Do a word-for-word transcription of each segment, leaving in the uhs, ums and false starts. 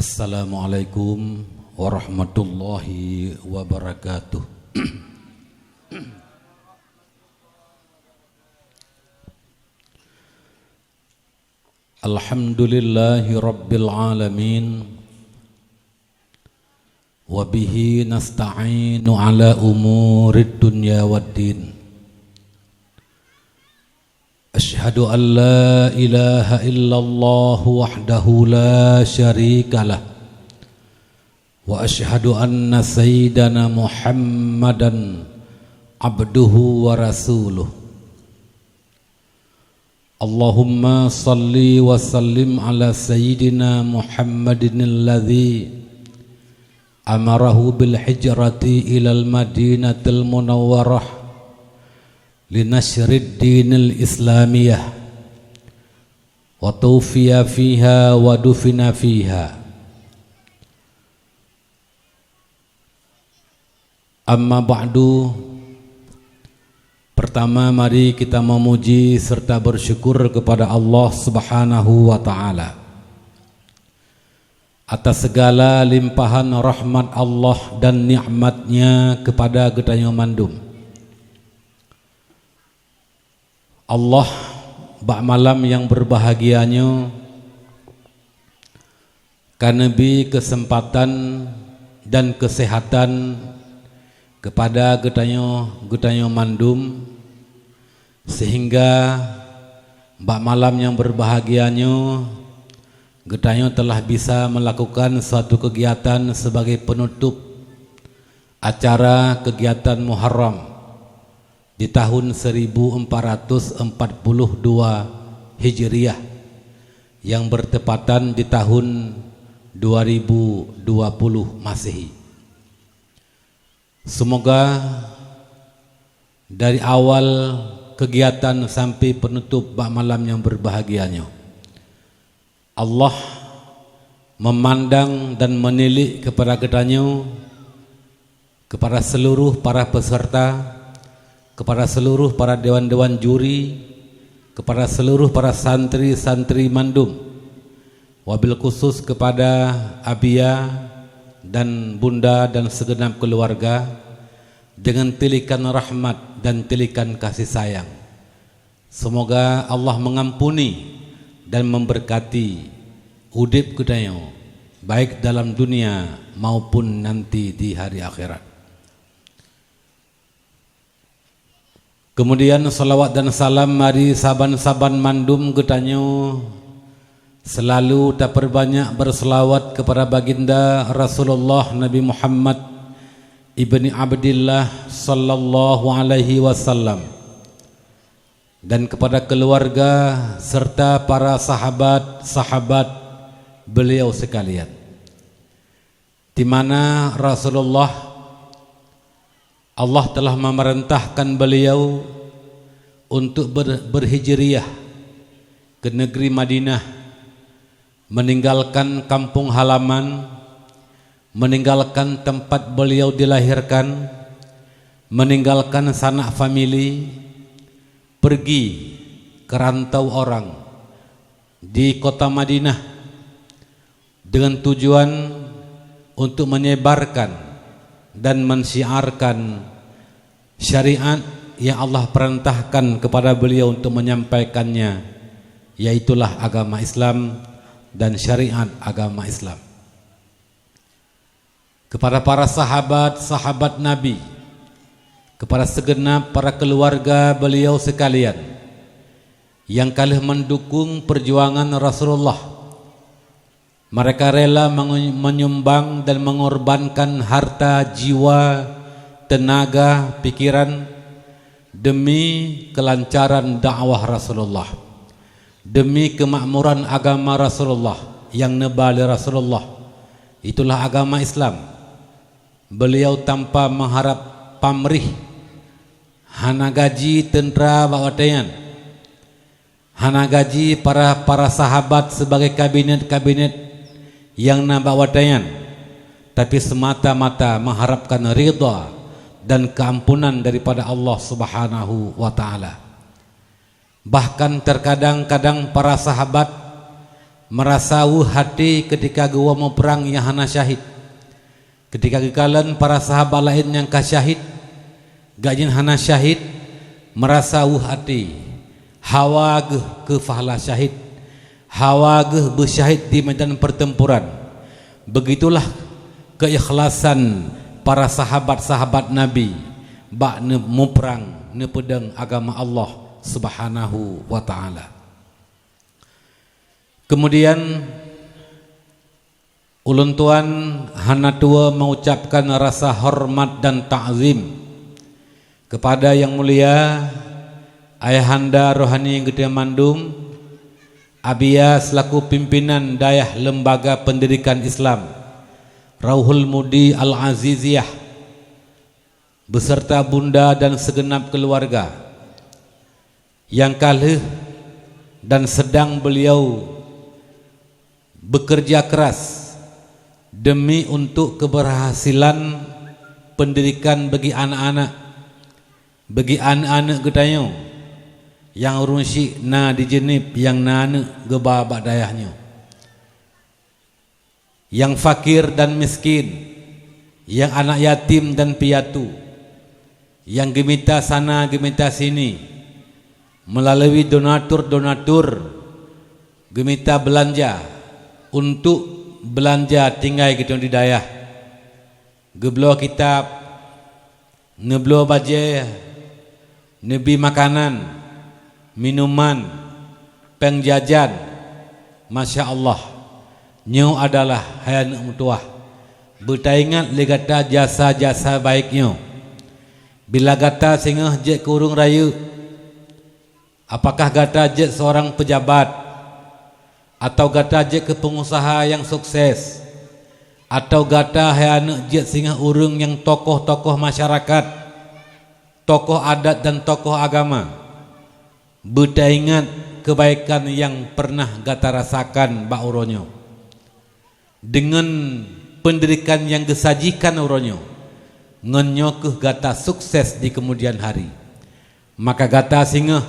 Assalamualaikum warahmatullahi wabarakatuh. Alhamdulillahi rabbil alamin. Wa bihi nasta'inu ala umurid dunya waddin. Asyhadu an la ilaha illallah wahdahu la syarikalah. Wa asyhadu anna sayyidana Muhammadan abduhu wa rasuluh. Allahumma salli wa sallim ala sayyidina Muhammadin alladzi amarahu bil hijrati ilal madinatil munawwarah li nasyrid dinil islamiyah, wa tufiya fiha wa dufina fiha. Amma ba'du. Pertama, mari kita memuji serta bersyukur kepada Allah Subhanahu wa Ta'ala atas segala limpahan rahmat Allah dan nikmat-Nya kepada geutanyoe mandum. Allah bak malam nyang berbahagia nyoe ka neubi keuseumpatan dan keuseuhatan keupada geutanyoe, geutanyoe mandum, seuhingga bak malam nyang berbahagia nyoe geutanyoe telah bisa melakukan suatu keugiatan sebagai penutup acara keugiatan Muharram di tahun seribu empat ratus empat puluh dua Hijriah, nyang bertepatan di tahun dua ribu dua puluh Masehi. Seumoga dari awal keugiatan sampai peunutob bak malam nyang berbahagia nyoe, Allah meumandang dan meunilik keupada geutanyoe, keupada seuluruh para peuseurta, keupada seuluruh para dewan-dewan juri, keupada seuluruh para santri-santri mandum, wabil khusus keupada Abia dan Bunda dan seugeunab keuluwarga, deungon tilikan rahmat dan tilikan kasih sayang. Seumoga Allah meungampuni dan meumbeurkati udeb geutanyoe, baik dalam dunia maupun nanti di hari akhirat. Keumudian, seulawat dan salam mari saban-saban mandum geutanyoe seulalu tapeubanyak beuseulawat keupada Baginda Rasulullah Nabi Muhammad ibni Abdillah sallallahu alaihi wasallam, dan keupada keuluwarga seurta para sahabat-sahabat beuliau seukalian, di mana Rasulullah, Allah telah memerintahkan beliau untuk ber-, berhijriah ke negeri Madinah, meninggalkan kampung halaman, meninggalkan tempat beliau dilahirkan, meninggalkan sanak famili, pergi ke rantau orang di kota Madinah dengan tujuan untuk menyebarkan dan mensyiarkan syariat yang Allah perintahkan kepada beliau untuk menyampaikannya, yaitulah agama Islam dan syariat agama Islam. Kepada para sahabat-sahabat Nabi, kepada segenap para keluarga beliau sekalian yang ka lheueh mendukung perjuangan Rasulullah, mereka rela mengu-, menyumbang dan mengorbankan harta, jiwa, tenaga, pikiran demi kelancaran dakwah Rasulullah, demi kemakmuran agama Rasulullah nyang neuba lé Rasulullah, itulah agama Islam. Beliau tanpa mengharap pamrih, hana gaji teuntra bak watée nyan, hana gaji para, para sahabat sebagai kabinet-kabinet nyang na bak watée nyan, tapi semata-mata mengharapkan ridha dan keampunan daripada Allah Subhanahu wa Ta'ala. Bahkan terkadang-kadang para sahabat Meurasa weueh até keutika geuwoe muprang nyang hana syahid. Keutika geukalon para sahabat laén nyang ka syahid, gobnyan hana syahid, meurasa weueh até. Hawa geuh keu fahla syahid, hawa geuh beusyahid di medan peutempuran. Beugitulah keuikhlasan para sahabat-sahabat Nabi bak neu-, muprang neupeudong agama Allah Subhanahu wa Ta'ala. Keumudian, ulôn tuan hana tuwoe meuucapkan rasa horeumat dan takzim keupada nyang mulia Ayahanda Rohani geutanyoe mandum, Abiya seulaku pimpinan Dayah Lembaga Pendidikan Islam Rauhul Mudi Al-Aziziyah, beserta bunda dan segenap keuluwarga, nyang ka lheueh dan seudang beuliau beukeureuja keuras deumi untuk keubeurhasilan peundidikan bagi aneuëk-aneuëk, bagi aneuëk-aneuëk geutanyoe nyang ureuëng syik na di Jeunieb nyang na aneuëk geuba bak dayah nyoe. Nyang fakir dan miskin, nyang anak yatim dan piatu, nyang geumita sana geumita sini, meulalu donatur-donatur geumita beulanja untuk beulanja tinggai geutanyoe di dayah. Geubloe kitab, neubloe bajée, neubi makanan, minuman, péng jajan. Masya Allah, nyoe adalah hai aneuëk meutuwah, beutaingat lé gata jasa-jasa baék nyoe. Bila gata singoh jeuet keu ureuëng rayeuk, apakah gata jeuet seurang peujabat, atawa gata jeuet keu peungusaha nyang sukses, atawa gata hai aneuëk jeuet singoh ureuëng nyang tokoh-tokoh masyarakat, tokoh adat dan tokoh agama, beutaingat keubaikan nyang peureunah gata rasakan bak uroe nyoe. Deungon peundidikan nyang geusajihkan uroe nyoe, ngon nyoe kheueh gata sukses di keumudian hari. Maka gata singoh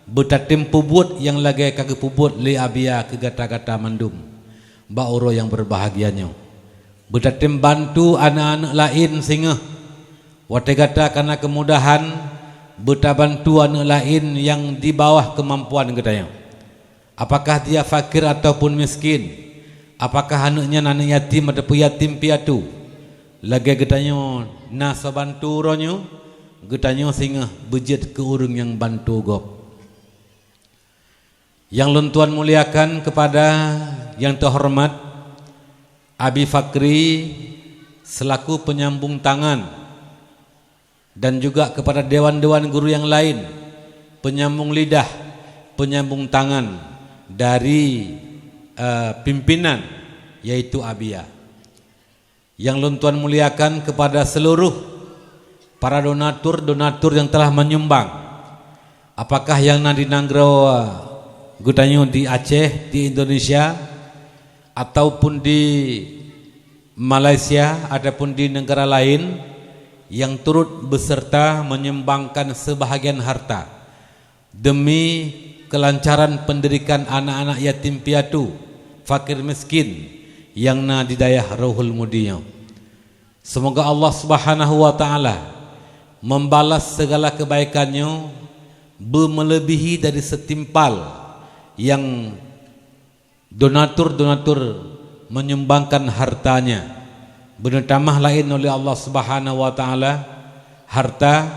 beutatem peubuet nyang lagée ka geupeubuet lé Abiya keu gata-gata mandum bak uroe nyang beubahgia nyoe. Beutatem bantu aneuëk-aneuëk laén singoh. Watée gata kana keumudahan, beutabantu aneuëk laén nyang di bawah keumampuan geutanyoe. Apakah dia fakir ataupun miskin? Apakah aneuëk nyan aneuëk yatim ataupun yatim piatu? Lagée geutanyoe na soe bantu uroe nyoe, geutanyoe singoh beujeuet keu ureuëng nyang bantu gob. Nyang lôn tuan muliakan keupada nyang teuhoreumat Abi Fakri seulaku peunyambong tangan, dan juga keupada dewan-dewan guru nyang laén, peunyambong lidah, peunyambong tangan dari, eh, pimpinan, yaitu Abiya. Nyang lôn tuan muliakan keupada seuluroh para donatur-donatur nyang telah menyumbang, apakah nyang na di nanggroe geutanyoe di Aceh, di Indonesia, ataupun di Malaysia, ataupun di neugara laén, nyang turut beuseurta menyumbangkan seubahagian harta deumi keulancaran peundidikan aneuëk-aneuëk yatim piatu, fakir miskin nyang na di dayah Rauhul Mudi nyoe. Seumoga Allah Subhanahu wa Ta'ala membalas segala kebaikan nyoe beumeuleubihi dari setimpal nyang donatur-donatur menyumbangkan hartanya. Beuneutamah laén oleh Allah Subhanahu wa Ta'ala harta,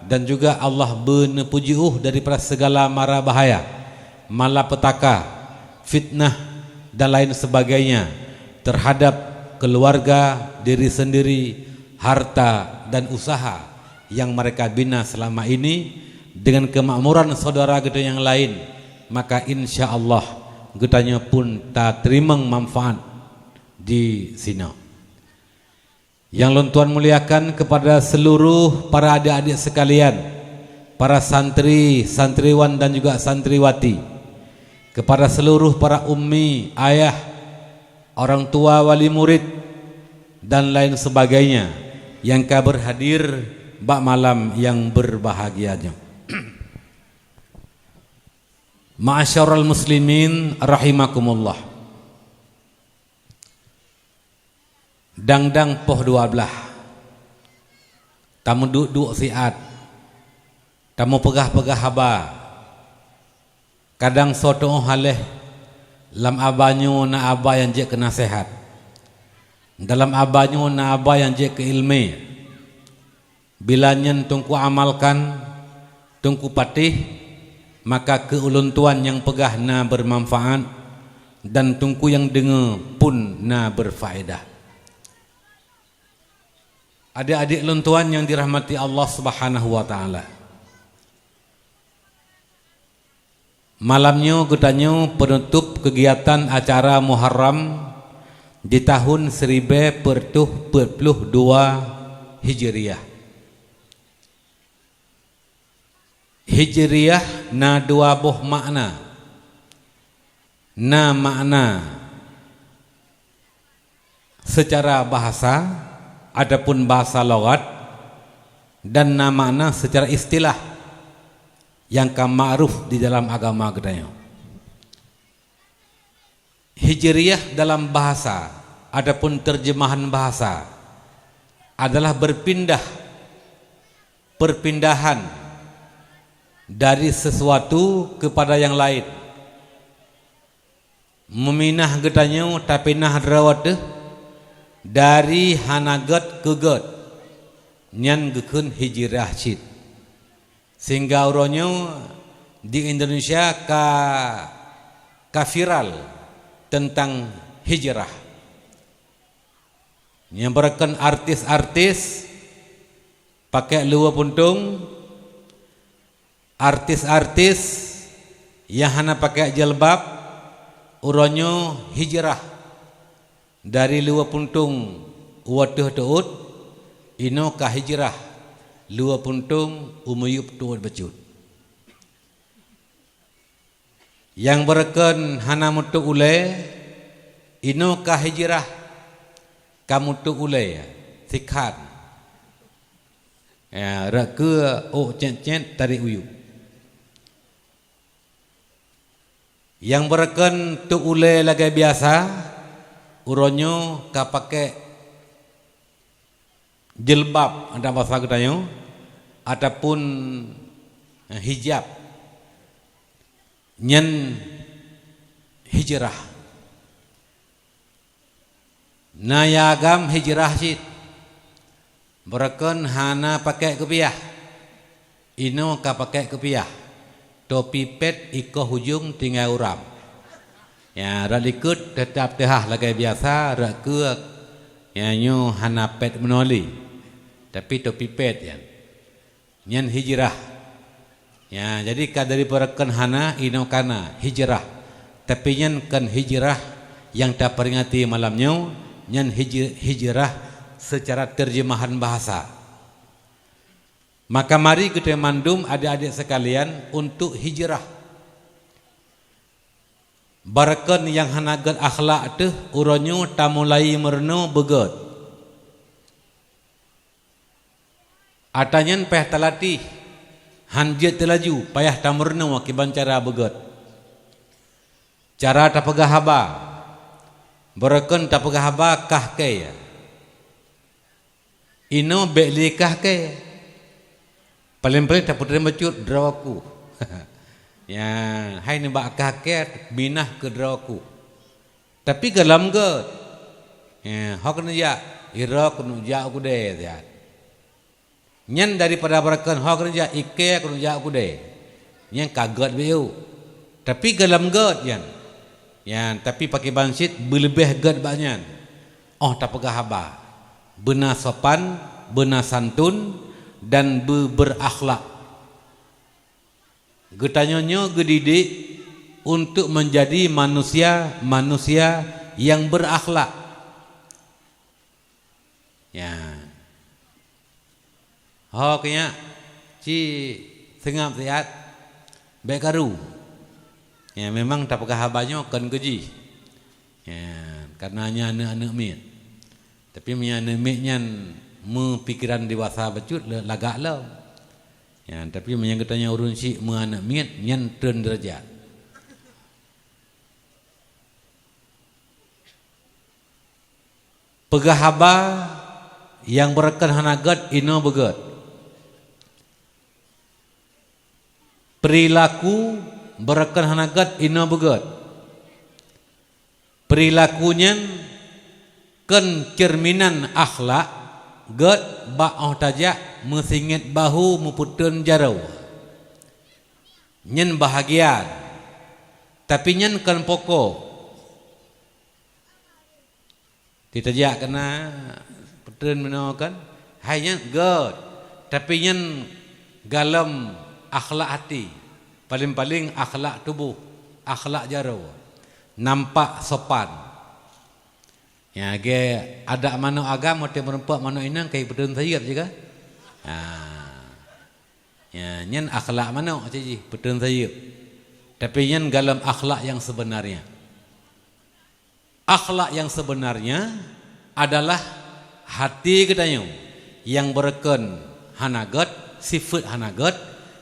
dan juga Allah beuneupujiôh daripada segala mara bahaya, malapetaka, fitnah, dan lain sebagainya terhadap keluarga, diri sendiri, harta, dan usaha yang mereka bina selama ini, dengan kemakmuran saudara geutanyoe nyang laén, maka insya Allah geutanyoe pun tateurimong manfaat di sinoe. Nyang lôn tuan muliakan keupada seuluroh para adik-adik seukalian, para santri, santriwan dan juga santriwati, keupada seuluroh para ummi, ayah, orang tua, wali murid, dan lain sebagainya nyang ka beurhadir bak malam nyang beurbahagia nyoe. Ma'asyiral muslimin rahimakumullah. Dang-dang poh dua blaih, tameuduek-duek siat, tameupeugah-peugah haba. Kadang soe teuôh haléh, lam haba nyoe na haba nyang jeuet keu naseuhat. Dalam haba nyoe na haba nyang jeuet keu iéleumé. Bila nyan Teungku amalkan, Teungku patéh, maka keu ulôn tuan nyang peugah na beumanfaat, dan Teungku nyang deungoe pun na beufaédah. Adék-adék lôn tuan nyang dirahmati Allah Subhanahu wa Taala. Malam nyoe geutanyoe peunutôp keugiatan acara Muharram di tahun siribée peuet reutôh peuet ploh dua Hijriah. Hijriah na dua boh makna. Na makna seucara bahasa, adapun bahasa lughat, dan na makna seucara istilah nyang ka ma'ruf di dalam agama geutanyoe. Hijriah dalam bahasa, adapun terjemahan bahasa, adalah berpindah, perpindahan dari sesuatu kepada yang lain. Meuminah geutanyoe tapinah droe teuh dari hana gét keu gét, nyan geukheun hijrah cit. Sehingga uroe nyoe di Indonesia ka, ka viral teuntang hijrah. Nyang beureukan artis-artis pakai luwa puntông, artis-artis nyang hana pakai jilbab, uroe nyoe hijrah dari luwa puntông u ateueh teuôt, inoe ka hijrah luwa puntông u miyueb teuôt bacut. Nyang beureukan hana meutuek ulée, inoe ka hijrah ka meutuek ulée, sikhan. Ya, rot keue ôk cét-cét tarek u yueb. Nyang beureukan tuek ulée lagée biasa, uroe nyoe ka pakai jilbab, ada basa geutanyoe, ataupun, eh, hijab. Nyan hijrah. Na nyang agam hijrah cit. Beureukan hana pakai keupiah. Inoe ka pakai keupiah. Topi pet ikoh ujong tinggai uram. Ya, rot likot teutap teuhah lagée biasa, rot keue, ya, nyoe hana pet meunoe lé. Tapi topi pet nyan. Nyan hijrah. Ya, jadi ka dari beureukan hana, inoe ka na, hijrah. Tapi nyan kon hijrah nyang taperingati malam nyoe, nyan hij-, hijrah seucara teurjeumahan bahasa. Maka mari geutanyoe mandum adék-adék seukalian untuk hijrah. Beureukan nyang hana gét akhlak teuh uroe nyoe tamulai meurunoe beugét. Atra nyan payah talatéh, han jeuet teulaju, payah tameurunoe kiban cara beugét. Cara tapeugah haba, beureukan tapeugah haba kah kée. Inoe bék lé kah kée. Paleng-paleng tapeutrön bacut droe ku. Ya, hai nibak kah kée minah keu droe ku. Tapi gohlom gét. Ya, ho keuneuk jak, i droe keuneuk jak u keudée siat. Nyan daripada beureukan ho keuneuk jak, i kée keuneuk jak u keudée. Nyan ka gét bacut. Tapi gohlom gét nyan. Nyan, tapi pakriban cit beuleubeh gét bak nyan. Óh tapeugah haba, beuna sopan, beuna santun, dan beu-, beurakhlak. Geutanyoe nyoe geudidik untuk menjadi manusia-manusia nyang beurakhlak. Ya. Ho keu nyak, ci seungab siat, bék karu. Ya, memang tapeugah haba nyoe kon keu jih. Ya, karena nyan aneuëk-aneuëk miet. Tapi meunyoe aneuëk miet nyan meupikeran dewasa bacut, le-, lagak lom. Ya, tapi meunyoe geutanyoe ureuëng syiek meu aneuëk miet, nyan treun deurajat. Peugah haba nyang beureukan hana gét inoe beugét. Peurilaku beureukan hana gét inoe beugét. Peurilaku nyan kon ceureuminan akhlak gét bak óh tajak meusingét bahu meupeuteun jaroe. Nyan bahagian, tapi nyan kon pokok. Tajak keunan peuteun meunoe kan, hai nyan gét, tapi nyan galom akhlak até, paleng-paleng akhlak tuboh, akhlak jaroe, nampak sopan. Nyang lagée adak manok agam watée meurumpok manok inong ka jipeuteun sayeuep cit kan? Ha. Ya, nyan akhlak manok cit jih, peuteun sayeuep. Tapi nyan galom akhlak nyang seubeunarnya. Akhlak nyang seubeunarnya adalah hati geutanyoe nyang beureukan hana gét, sifeuet hana gét,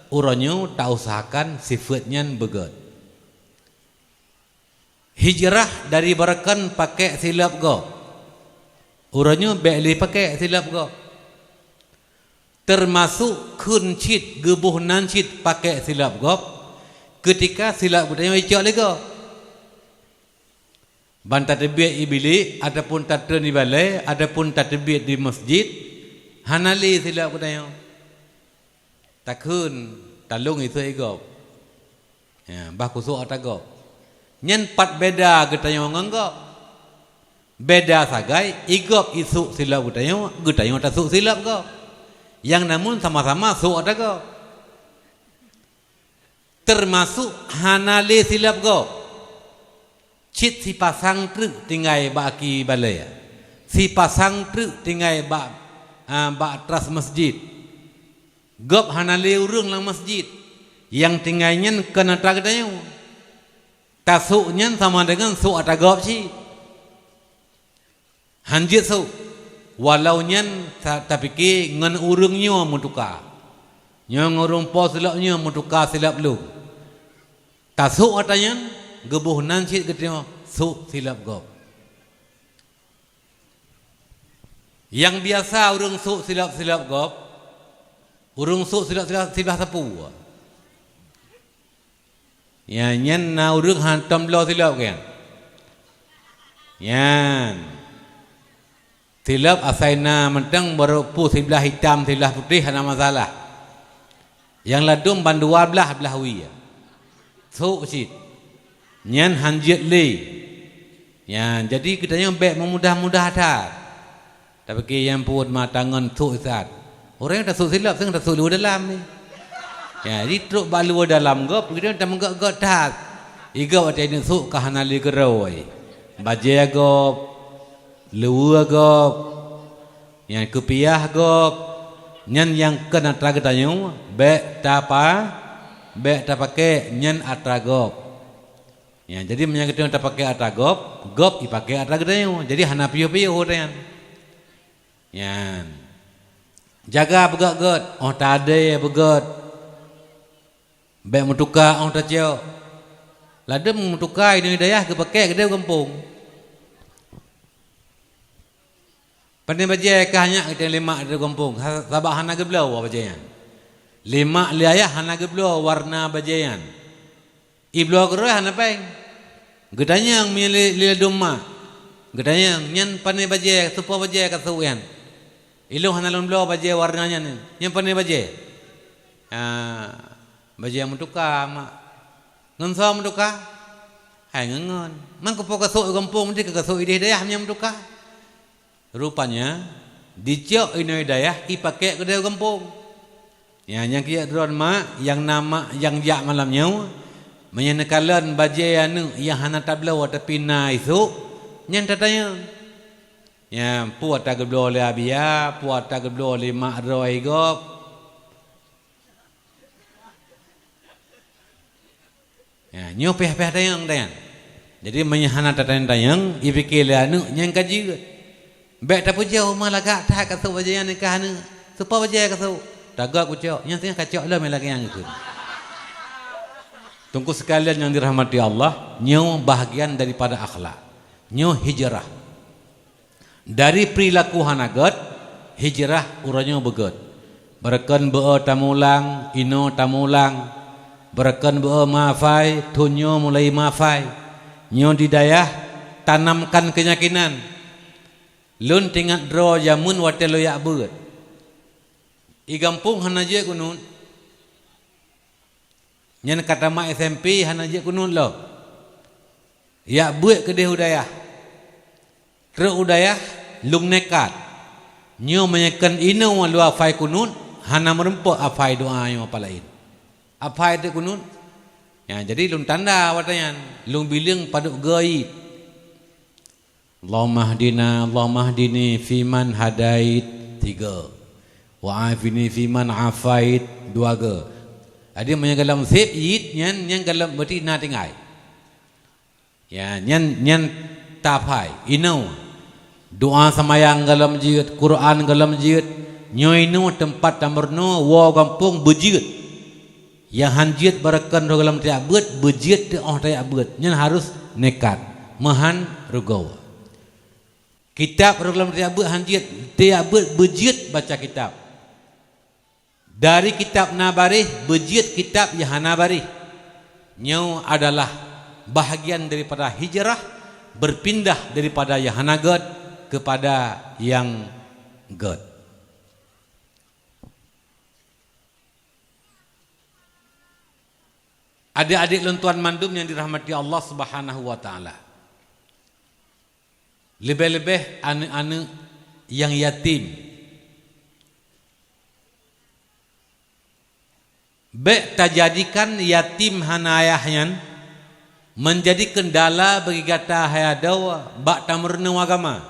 uroe nyoe tausahakan sifeuet nyan beugét. Hijrah dari beureukan pakék silop gob. Uroe nyoe bék lé pakék silop gob. Teumasok kheun cit geuboh nan cit pakék silop gob, keutika silop geutanyoe jicok lé gob. Ban tateubiet i bilék ataupun tatreun i balée ataupun tateubiet di meuseujid, hana lé silop geutanyoe. Takheun, talông iseuek i gob. Ya, bah kusok ata gob. Nyan pat beda geutanyoe ngon gob. Beda sagai, i gob isok silop geutanyoe, geutanyoe tasok silop gob. Nyang namun sama-sama sok ata gob. Teumasok hana lé silop gob. Cit sipasang treuk tinggai bak aki balée. Sipasang treuk tinggai bak, a, bak tras meuseujid. Gob hana lé ureuëng lam meuseujid. Nyang tinggai nyan kon atra geutanyoe. Tasok nyan sama deungon sok atra gob cit. Han jeuet sôk, walau nyan ta-, tapike ngon ureuëng nyoe meutuka. Nyoe ngon ureuëng po silop nyoe meutuka silop lôn. Tasôk atra nyan, geuboh nan cit geutanyoe sôk silop gob. Nyang biasa ureuëng sôk silop-silop gob, ureuëng sôk silop-silop siblah sapeue. Ya, nyan na ureuëng hantom bloe silop kan. Nyan. Silop asai na mantong baroe peue siblah itam, siblah putéh hana masalah. Nyang ladôm ban dua blaih blah wie. Sôk cit. Nyan han jeuet lé. Nyan, jadi geutanyoe bék meumudah-mudah that. Tapike nyang peuet mata ngon sôk that. Ureuëng tasôk silop, seueng tasôk luwa dalam ni. Ya, jadi trok bak luwa dalam gob, geutanyoe tameugöt-göt that. I gob watée neusôk ka hana lé keurôi. Bajée gob, luwa gob, nyan kupiah gob, nyan nyang kon atra geutanyoe, bék tapa, bék tapakée nyan atra gob. Ya, jadi meunyoe geutanyoe tapakée atra gob, gob ipakée atra geutanyoe. Jadi hana piôh-piôh ureuëng nyan. Nyan. Jaga beugöt-göt, óh tadée beugöt. Bék meutuka óh tacok. Ladôm meutuka inoe dayah geupakée keudeh gampông. Pane bajée ka hanyak geutanyoe lemak di gampông, ha-, sabab hana geubloe bajée nyan. Lemak lé ayah hana geubloe warna bajée nyan. Ibloe keudroe hana péng. Geutanyong meunyoe lé, lé ladôm mak. Geutanyong, "Nyan pane bajée, soe po bajée ka sôk nyan? Ilôn hana lôn bloe bajée warna nyan. Nyan pane bajée?" "Ah, bajée meutuka, mak." "Ngon soe meutuka?" "Hai ngon-ngon." "Man keupeue ka sôk gampông, di ka sôk idéh dayah meunyoe meutuka?" Rupanya, dicok inoe dayah ipakée keudeh gampông. Nyan, nyang keu jak droen mak, nyang na mak nyang jak malam nyoe, meunyoe neukalon bajée aneuëk nyang hana tabloe tapi na isôk, nyan tatanyong. Nyan, peue atra geubloe lé Abia, peue atra geubloe lé mak droe gob. Ya, nyoe payah-payah tanyong, tanyong. Jadi, meunyoe hana tatanyong-tanyong, ipike lé aneuëk nyang ka jeuet. Bék tapujoe, "Uma lagak that ka sôk bajée nyan nikah aneuëk. Soe po bajée ka sôk?" "Tagob kucok." Nyan singoh kacok lom lagée nyan geukheun. Teungku sekalian yang dirahmati Allah, nyoe bahagian daripada akhlak. Nyoe hijrah. Dari peurilaku hana gét, hijrah uroe nyoe beugét. Beureukan beu-o tamulang, inoe tamulang. Beureukan beu-o mafai, thon nyoe mulai mafai. Nyoe di dayah tanamkan keunyakinan. Lôn teuingat droe jameun watée lôn jak beuet. I gampông hana jeuet kunut. Nyan ka tamat S M P hana jeuet kunut lom. Jak beuet keudeh u dayah. Trok u dayah, lôn nekat. Nyoe meunyoe kon inoe lôn afai kunut, hana meurumpok afai doa nyoe apa laén. Afai teuk kunut. Nyan jadi lôn tanda watée nyan, lôn bileueng padub goe. Allahummahdina, Allahummahdini fiman hadait, tiga. Wa afini fiman afait, dua ga. Jadi meunyoe gohlom sép jeuet nyan, nyan gohlom berarti na tinggai. Ya, nyan, nyan tafai, inoe. Doa seumayang gohlom jeuet, Quran gohlom jeuet, nyoe inoe teumpat tameurunoe, woe gampông beujeuet. Nyang han jeuet beureukan roh gohlom tajak beuet, beujeuet teuh óh tajak beuet. Nyan harus nekat, meuhan rugoe. Kitab roh gohlom tajak beuet han jeuet, tajak beuet beujeuet baca kitab. Dari kitab na baréh beujeuet kitab nyang hana baréh. Nyoe adalah bahagian daripada hijrah, berpindah daripada nyang hana gét kepada nyang gét. Adik-adik lôn tuan mandum nyang dirahmati Allah Subhanahu wa Taala. Leubeh-leubeh aneuëk-aneuëk nyang yatim. Bék tajadikan yatim hana ayah nyan meunjadi keundala bagi gata hai adoe bak tameurunoe agama.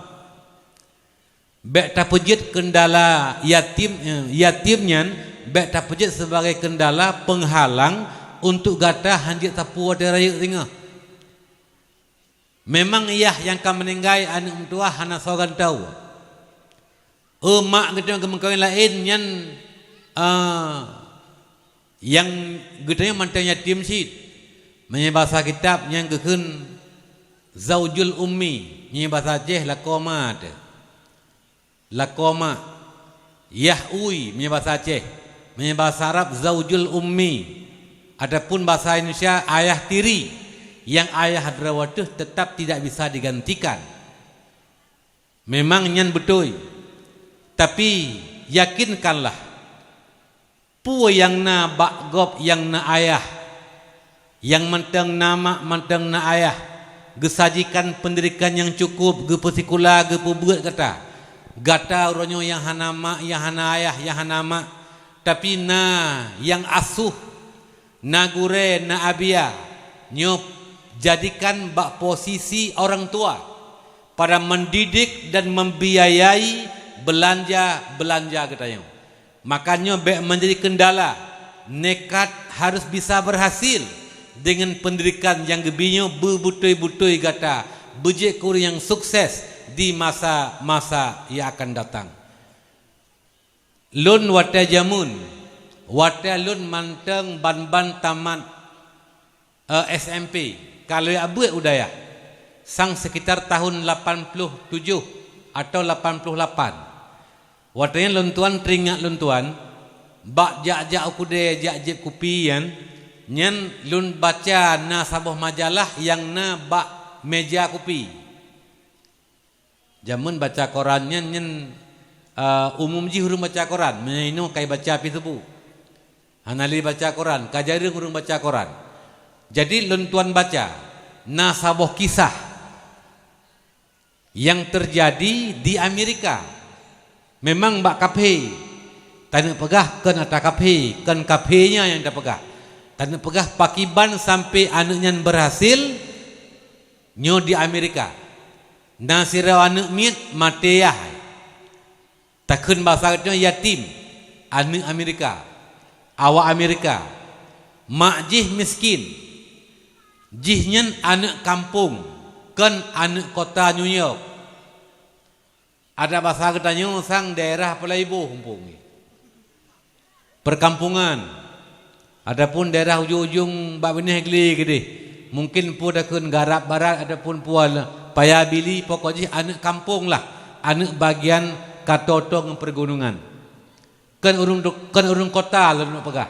Bék tapeujeuet keundala yatim, eh, yatim nyan bék tapeujeuet sibagai keundala peunghalang untuk gata han jeuet sapeue watée rayeuk singoh. Memang yah nyang ka meuninggai aneuëk meutuwah hana soe gantoe. Eu mak geutanyoe geumeukawen laén nyan, eh, nyang geutanyoe mantong yatim cit. Meunyoe basa kitab nyan geukheun zaujul ummi, meunyoe basa Aceh lakoe ma teuh. Lakoe ma, yah ui meunyoe basa Aceh, meunyoe basa Arab zaujul ummi, ataupun basa Indonesia ayah tiri, nyang ayah droe teuh teutap tidak bisa digantikan. Memang nyan beutôi, tapi yakinkanlah, peue nyang na bak gob nyang na ayah, nyang mantong na mak mantong na ayah, geusajikan peundidikan nyang cukup, geupeusikula, geupeubuet gata. Gata uroe nyoe nyang hana mak, nyang hana ayah, nyang hana mak, tapi na nyang asuh, na gurée, na abiya, nyoe jadikan bak posisi orang tua pada mendidik dan membiayai belanja-belanja geutanyoe. Makanya bék menjadi kendala, nekat harus bisa berhasil dengan pendidikan nyang geubri nyoe beubeutôi-beutôi gata beujeuet keu ureuëng nyang sukses di masa-masa yang akan datang. Lôn watée jameun, watée lôn mantong ban-ban tamat eh, S M P, ka lheueh abeuet u dayah, sang sekitar tahun lapan ploh tujoh atau lapan ploh lapan. Watée nyan lôn tuan teuingat lôn tuan, bak jak-jak u keudée jak jieb kupi nyan, nyan lôn baca na saboh majalah nyang na bak meja kupi. Jameun baca koran nyan, nyan, eh, umum jih ureuëng baca koran, meunyoe inoe kai baca pih teupeu. Hana lé baca koran, ka jareueng ureuëng baca koran. Jadi lôn tuan baca, na saboh kisah nyang teujadi di Amerika. Memang bak kaphé, taneuk peugah kon ata kaphé, kon kaphé nyan nyang tapeugah. Taneuk peugah pakiban sampoe aneuëk nyan beurhasil, nyoe di Amerika. Na sidroe aneuëk miet maté yah. Takheun basa geutanyoe yatim, aneuëk Amerika, awak Amerika. Mak jih miskin. Jih nyan aneuëk kampung, kon aneuëk kota New York. Adak basa geutanyoe sang daerah peulaiboh muphom. Perkampungan, ataupun daerah ujong-ujong bak binéh glé keudeh. Mungkin peue takheun Garab Barat ataupun peue le-, Paya Bili, pokok jih aneuëk kampung lah. Aneuëk bagian Katoto ngon Peugunongan. Kon ureuëng do-, kon ureuëng kota lôn peugah.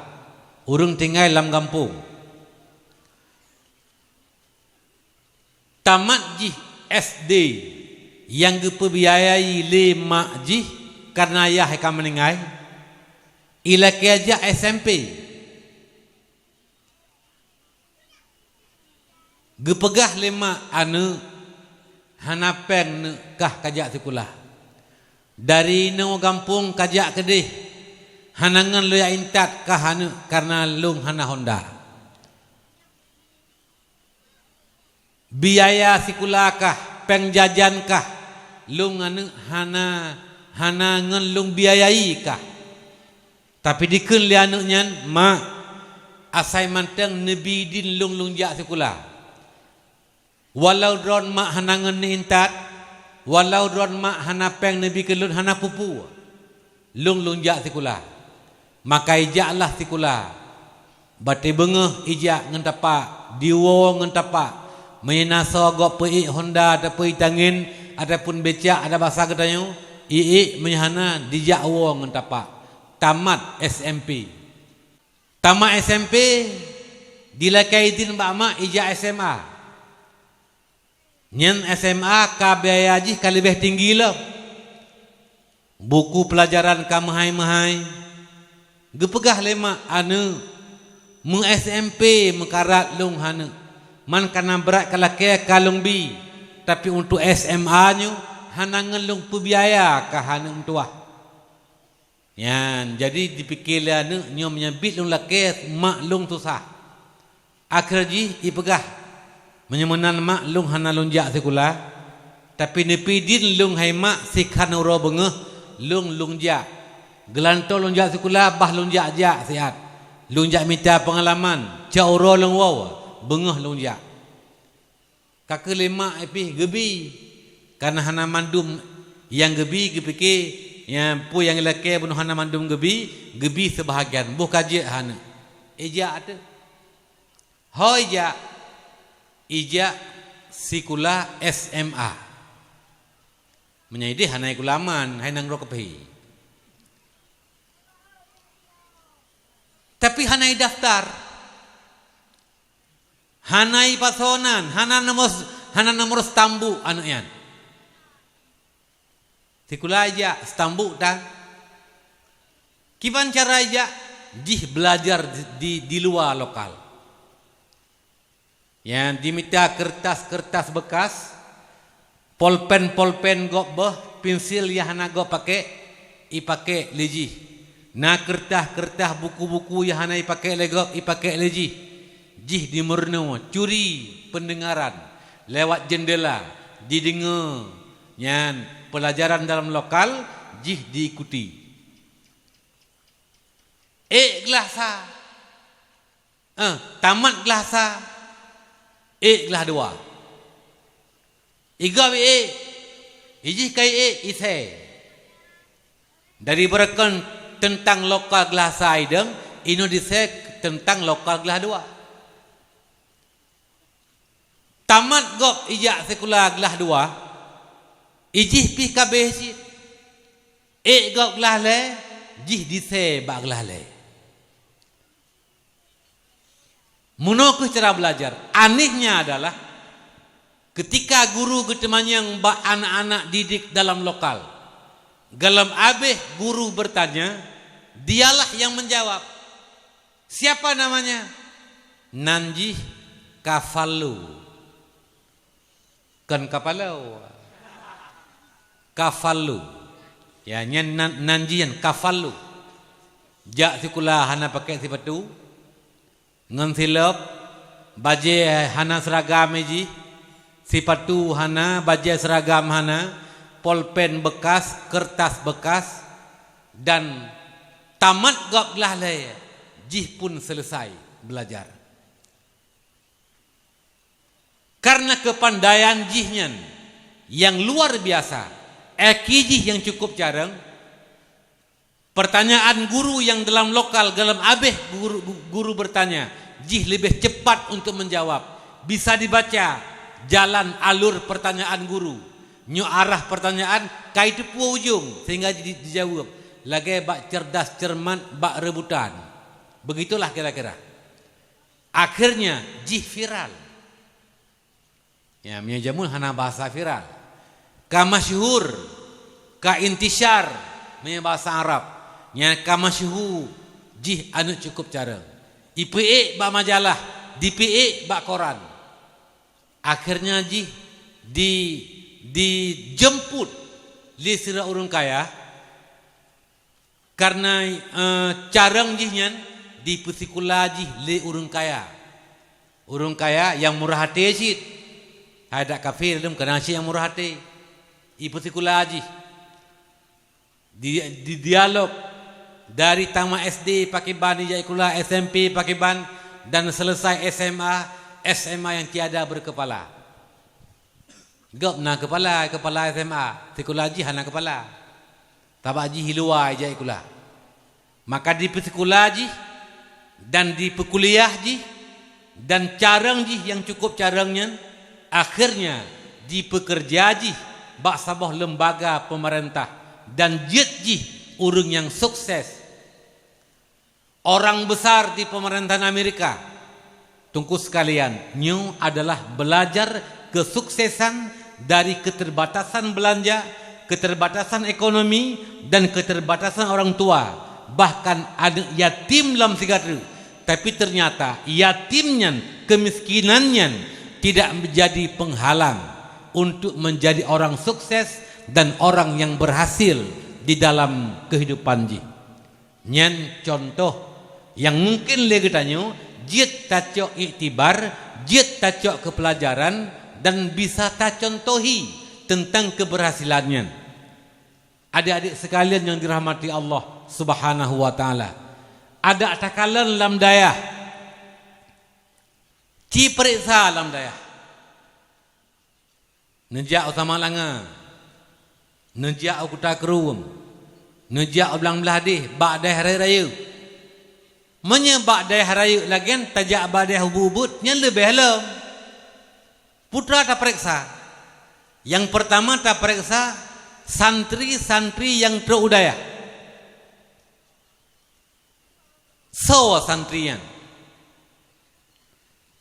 Ureuëng tinggai lam gampông. Tamat jih S D nyang geupeubiayai lé mak jih kareuna ayah ka meuninggai, ilakée jak S M P. Geupeugah lé mak aneuëk, "Hana péng neuk kah kajak sikula. Dari inoe gampông kajak keudeh, hana ngon lôn jak intat kah aneuëk kareuna lôn hana honda." Biaya sikula kah, péng jajan kah, lôn aneuëk hana, hana ngon lôn biayai kah. Tapi dikheun lé aneuëk nyan, "Mak, asai mantong neubi idin lôn, lôn jak sikula. Walau droe mak hana ngon neuintat, walau droe mak hana péng neubi keu lôn, hana peue-peue. Lôn, lôn jak sikula." Maka ijaklah sikula. Batée beungoh ijak ngon tapak, diwoe ngon tapak. Meunyoe na soe gob peuék honda ataupun itangen ataupun becak ada basa geutanyoe, iék, meunyoe hana dijak woe ngon tapak. Tamat S M P. Tamat S M P, dilakée idin bak mak ijak S M A. Nyan S M A ka biaya jih ka leubeh tinggi lom. Buku peulajaran ka meuhai-meuhai. Geupeugah lé mak aneuëk, "Meu-S M P meukarat lôn aneuëk. Man kana brat ka lakée ka lôn bi, tapi untuk S M A nyoe hana ngon lôn peubiaya kah aneuëk meutuwah." Nyan, jadi dipike lé aneuëk nyoe, "Meunyoe biet lôn lakée, mak lôn susah." Akhé jih ipeugah, "Meunyoe meunan mak, lôn hana lôn jak sikula, tapi neubi idin lôn hai mak, sikhan uroe beungoh lôn, lôn jak. Geulantoe lôn jak sikula, bah lôn jak-jak siat. Lôn jak mita peungalaman, cok uroe lôn woe, beungoh lôn jak." Ka keuh lé mak pih geubi, kareuna hana mandum nyang geubi, geupike, nyang peue nyang ilakée bunoe hana mandum geubi, geubi seubahagian, boh ka jeuet aneuëk. Ijak ateueh. Ho ijak, ijak sikula S M A. Meunyoe ideh hana ikulaman, hai nanggroe keupeuhi. Tapi hana idaftar. Hana ipasoe nan, hana nomor, hana nomor stambuk aneuëk nyan. Sikula ijak stambuk tan. Kiban cara ijak, jih belajar di, di, di luwa lokal. Nyan dimita keureutas-keureutas beukas, polpen-polpen gob boh, pensil nyang hana gob pakek, ipakek lé jih. Na keureutas-keureutas buku-buku nyang hana ipakek lé gob, ipakek lé jih. Jih dimeurunoe, curi peundeungaran lewat jeundela, dideungoe nyan peulajaran dalam lokal, jih diikuti. Ék glah sa. Eh, tamat glah sa, ék glah dua. Igob iék, ijih ka iék, isée. Dari beureukan teuntang lokal glah sa idong, inoe disée teuntang lokal glah dua. Tamat gob ijak sikula glah dua, ijih pih ka abéh cit. Ék gob glah lhée, jih disée bak glah lhée. Meunoe kheueh cara belajar. Anehnya adalah, ketika guru geuteumanyong bak anak-anak didik dalam lokal, gohlom abéh guru bertanya, dialah yang menjawab. Siapa namanya? Nan jih Kafalu. Kon kapalo. Kafalu. Ya, nyan nan, nan jih nyan Kafalu. Jak sikula hana pakai sipatu, ngon silop, bajée hana seragam jih, sipatu hana, bajée seragam hana, polpen bekas, kertas bekas, dan tamat gob glah lhée, jih pun selesai belajar. Karena kepandaian jih nyan nyang luar biasa, I Q jih nyang cukup carông, pertanyaan guru nyang dalam lokal gohlom abéh guru, guru bertanya, jih leubeh cepat untuk menjawab. Bisa dibaca jalan alur pertanyaan guru. Nyoe arah pertanyaan ka jiteupeue ujong sehingga di-, dijaweueb lagée bak cerdas cermat bak rebutan. Begitulah kira-kira. Akhirnya jih viral. Ya, meunyoe jameun hana bahasa viral. Ka masyhur, ka intisyar meunyoe bahasa Arab. Nyan ka masyhur jih aneuëk cukôp carông. Ipeuék bak majalah, dipeuék bak koran. Akhirnya jih di, dijemput lé sidroe ureuëng kaya, karena, eh, carông jih nyan dipeusikula jih lé ureuëng kaya. Ureuëng kaya nyang murah até cit. Hai dak kafé lom keunan cit nyang murah até. Ipeusikula jih. Di, di dialog dari tamat S D pakriban, ijak sikula S M P pakriban, dan selesai S M A, S M A yang tiada berkepala. Gob na kepala, kepala S M A, sikula jih hana kepala. Sabab jih i luwa ijak sikula. Maka dipeusikula jih dan dipeukuliah jih dan carông jih nyang cukôp carông nyan, akhirnya dipeukeureuja jih bak saboh lembaga peumeurintah dan jeuet jih ureuëng nyang sukses, orang besar di pemerintahan Amerika. Teungku sekalian, nyoe adalah belajar kesuksesan dari keterbatasan belanja, keterbatasan ekonomi, dan keterbatasan orang tua, bahkan aneuëk yatim lam sigateue. Tapi ternyata yatim nyan, kemiskinan nyan tidak menjadi penghalang untuk menjadi orang sukses dan orang yang berhasil di dalam kehidupan jih. Nyan contoh nyang mungkin lé geutanyoe jeuet tacok iktibar, jeuet tacok keu peulajaran dan bisa tacontohi teuntang keubeurhasilan nyan. Adik-adik sekalian nyang dirahmati Allah Subhanahu wa Taala, adak takalon lam dayah, ci peuriksa lam dayah. Neujak u Samalanga, neujak u Kuta Krueng, neujak u Blang Blahdeh bak dayah rayeuk-rayeuk. Meunyoe bak dayah rayeuk lagée nyan tajak bak dayah ubit-ubit, nyan leubeh lom. Peue teuma tapareksa? Nyang peurtama tapareksa santri-santri nyang trok u dayah. Soe santri nyan?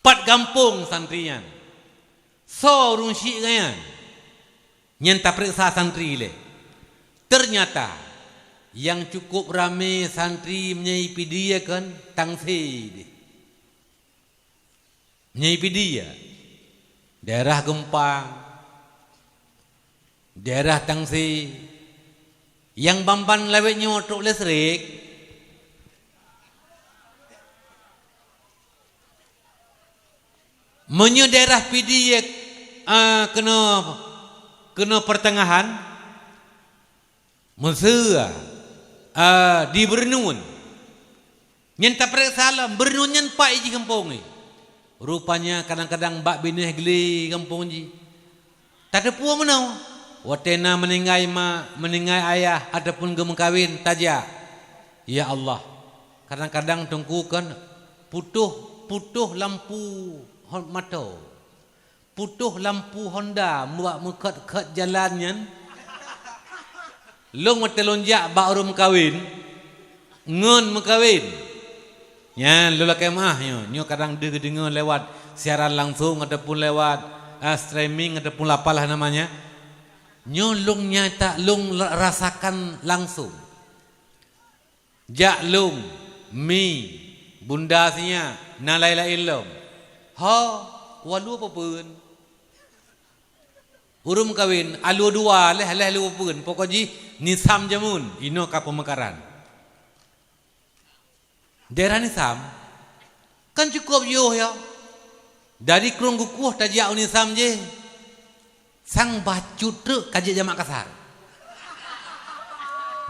Pat gampông santri nyan? Soe ureuëng syiek geuh nyan? Nyan tapareksa santri lé. Teunyata nyang cukôp ramé santri meunyoe i Pidie kon Tangse deh. Meunyoe i Pidie, daerah Geumpang, daerah Tangse, nyang ban-ban lawét nyoe trok listrik. Meunyoe daerah Pidie, eh, keunoe, keunoe peuteungahan, meuseu, eh, di Beureunuun. Nyan tapareksa lom, Beureunuun nyan pat jih gampông jih. Rupanya kadang-kadang bak binéh glé gampông jih. Tateupeue meunoe, watée na meuninggai ma, meuninggai ayah ataupun geumeukawen tajak. Ya Allah, kadang-kadang teungku kon putôh, putôh lampu hon-, mato, putôh lampu Honda bak meukhot-khot jalan nyan. Lôn watée lôn jak bak ureuëng meukawen, ngon meukawen. Nyan lôn lakée meuáh nyoe, nyoe kadang deuh geudeungoe lewat siaran langsung ataupun lewat, eh, streaming ataupun apalah namanya. Nyoe lôn nyata lôn la-, rasakan langsung. Jak lôn, mi, bunda sinyak, na laén-laén lom. Ho, walue peue-peue. Ureuëng meukawen, alue dua, lheueh-lheueh lue peue-peue. Pokok jih nisam jameun, inoe ka peumeukaran. Daerah Nisam, kan cukôp yoh ya. Dari Krueng Geukueh tajak u Nisam jih. Sang bacut treuk ka jeuet jamak kasar.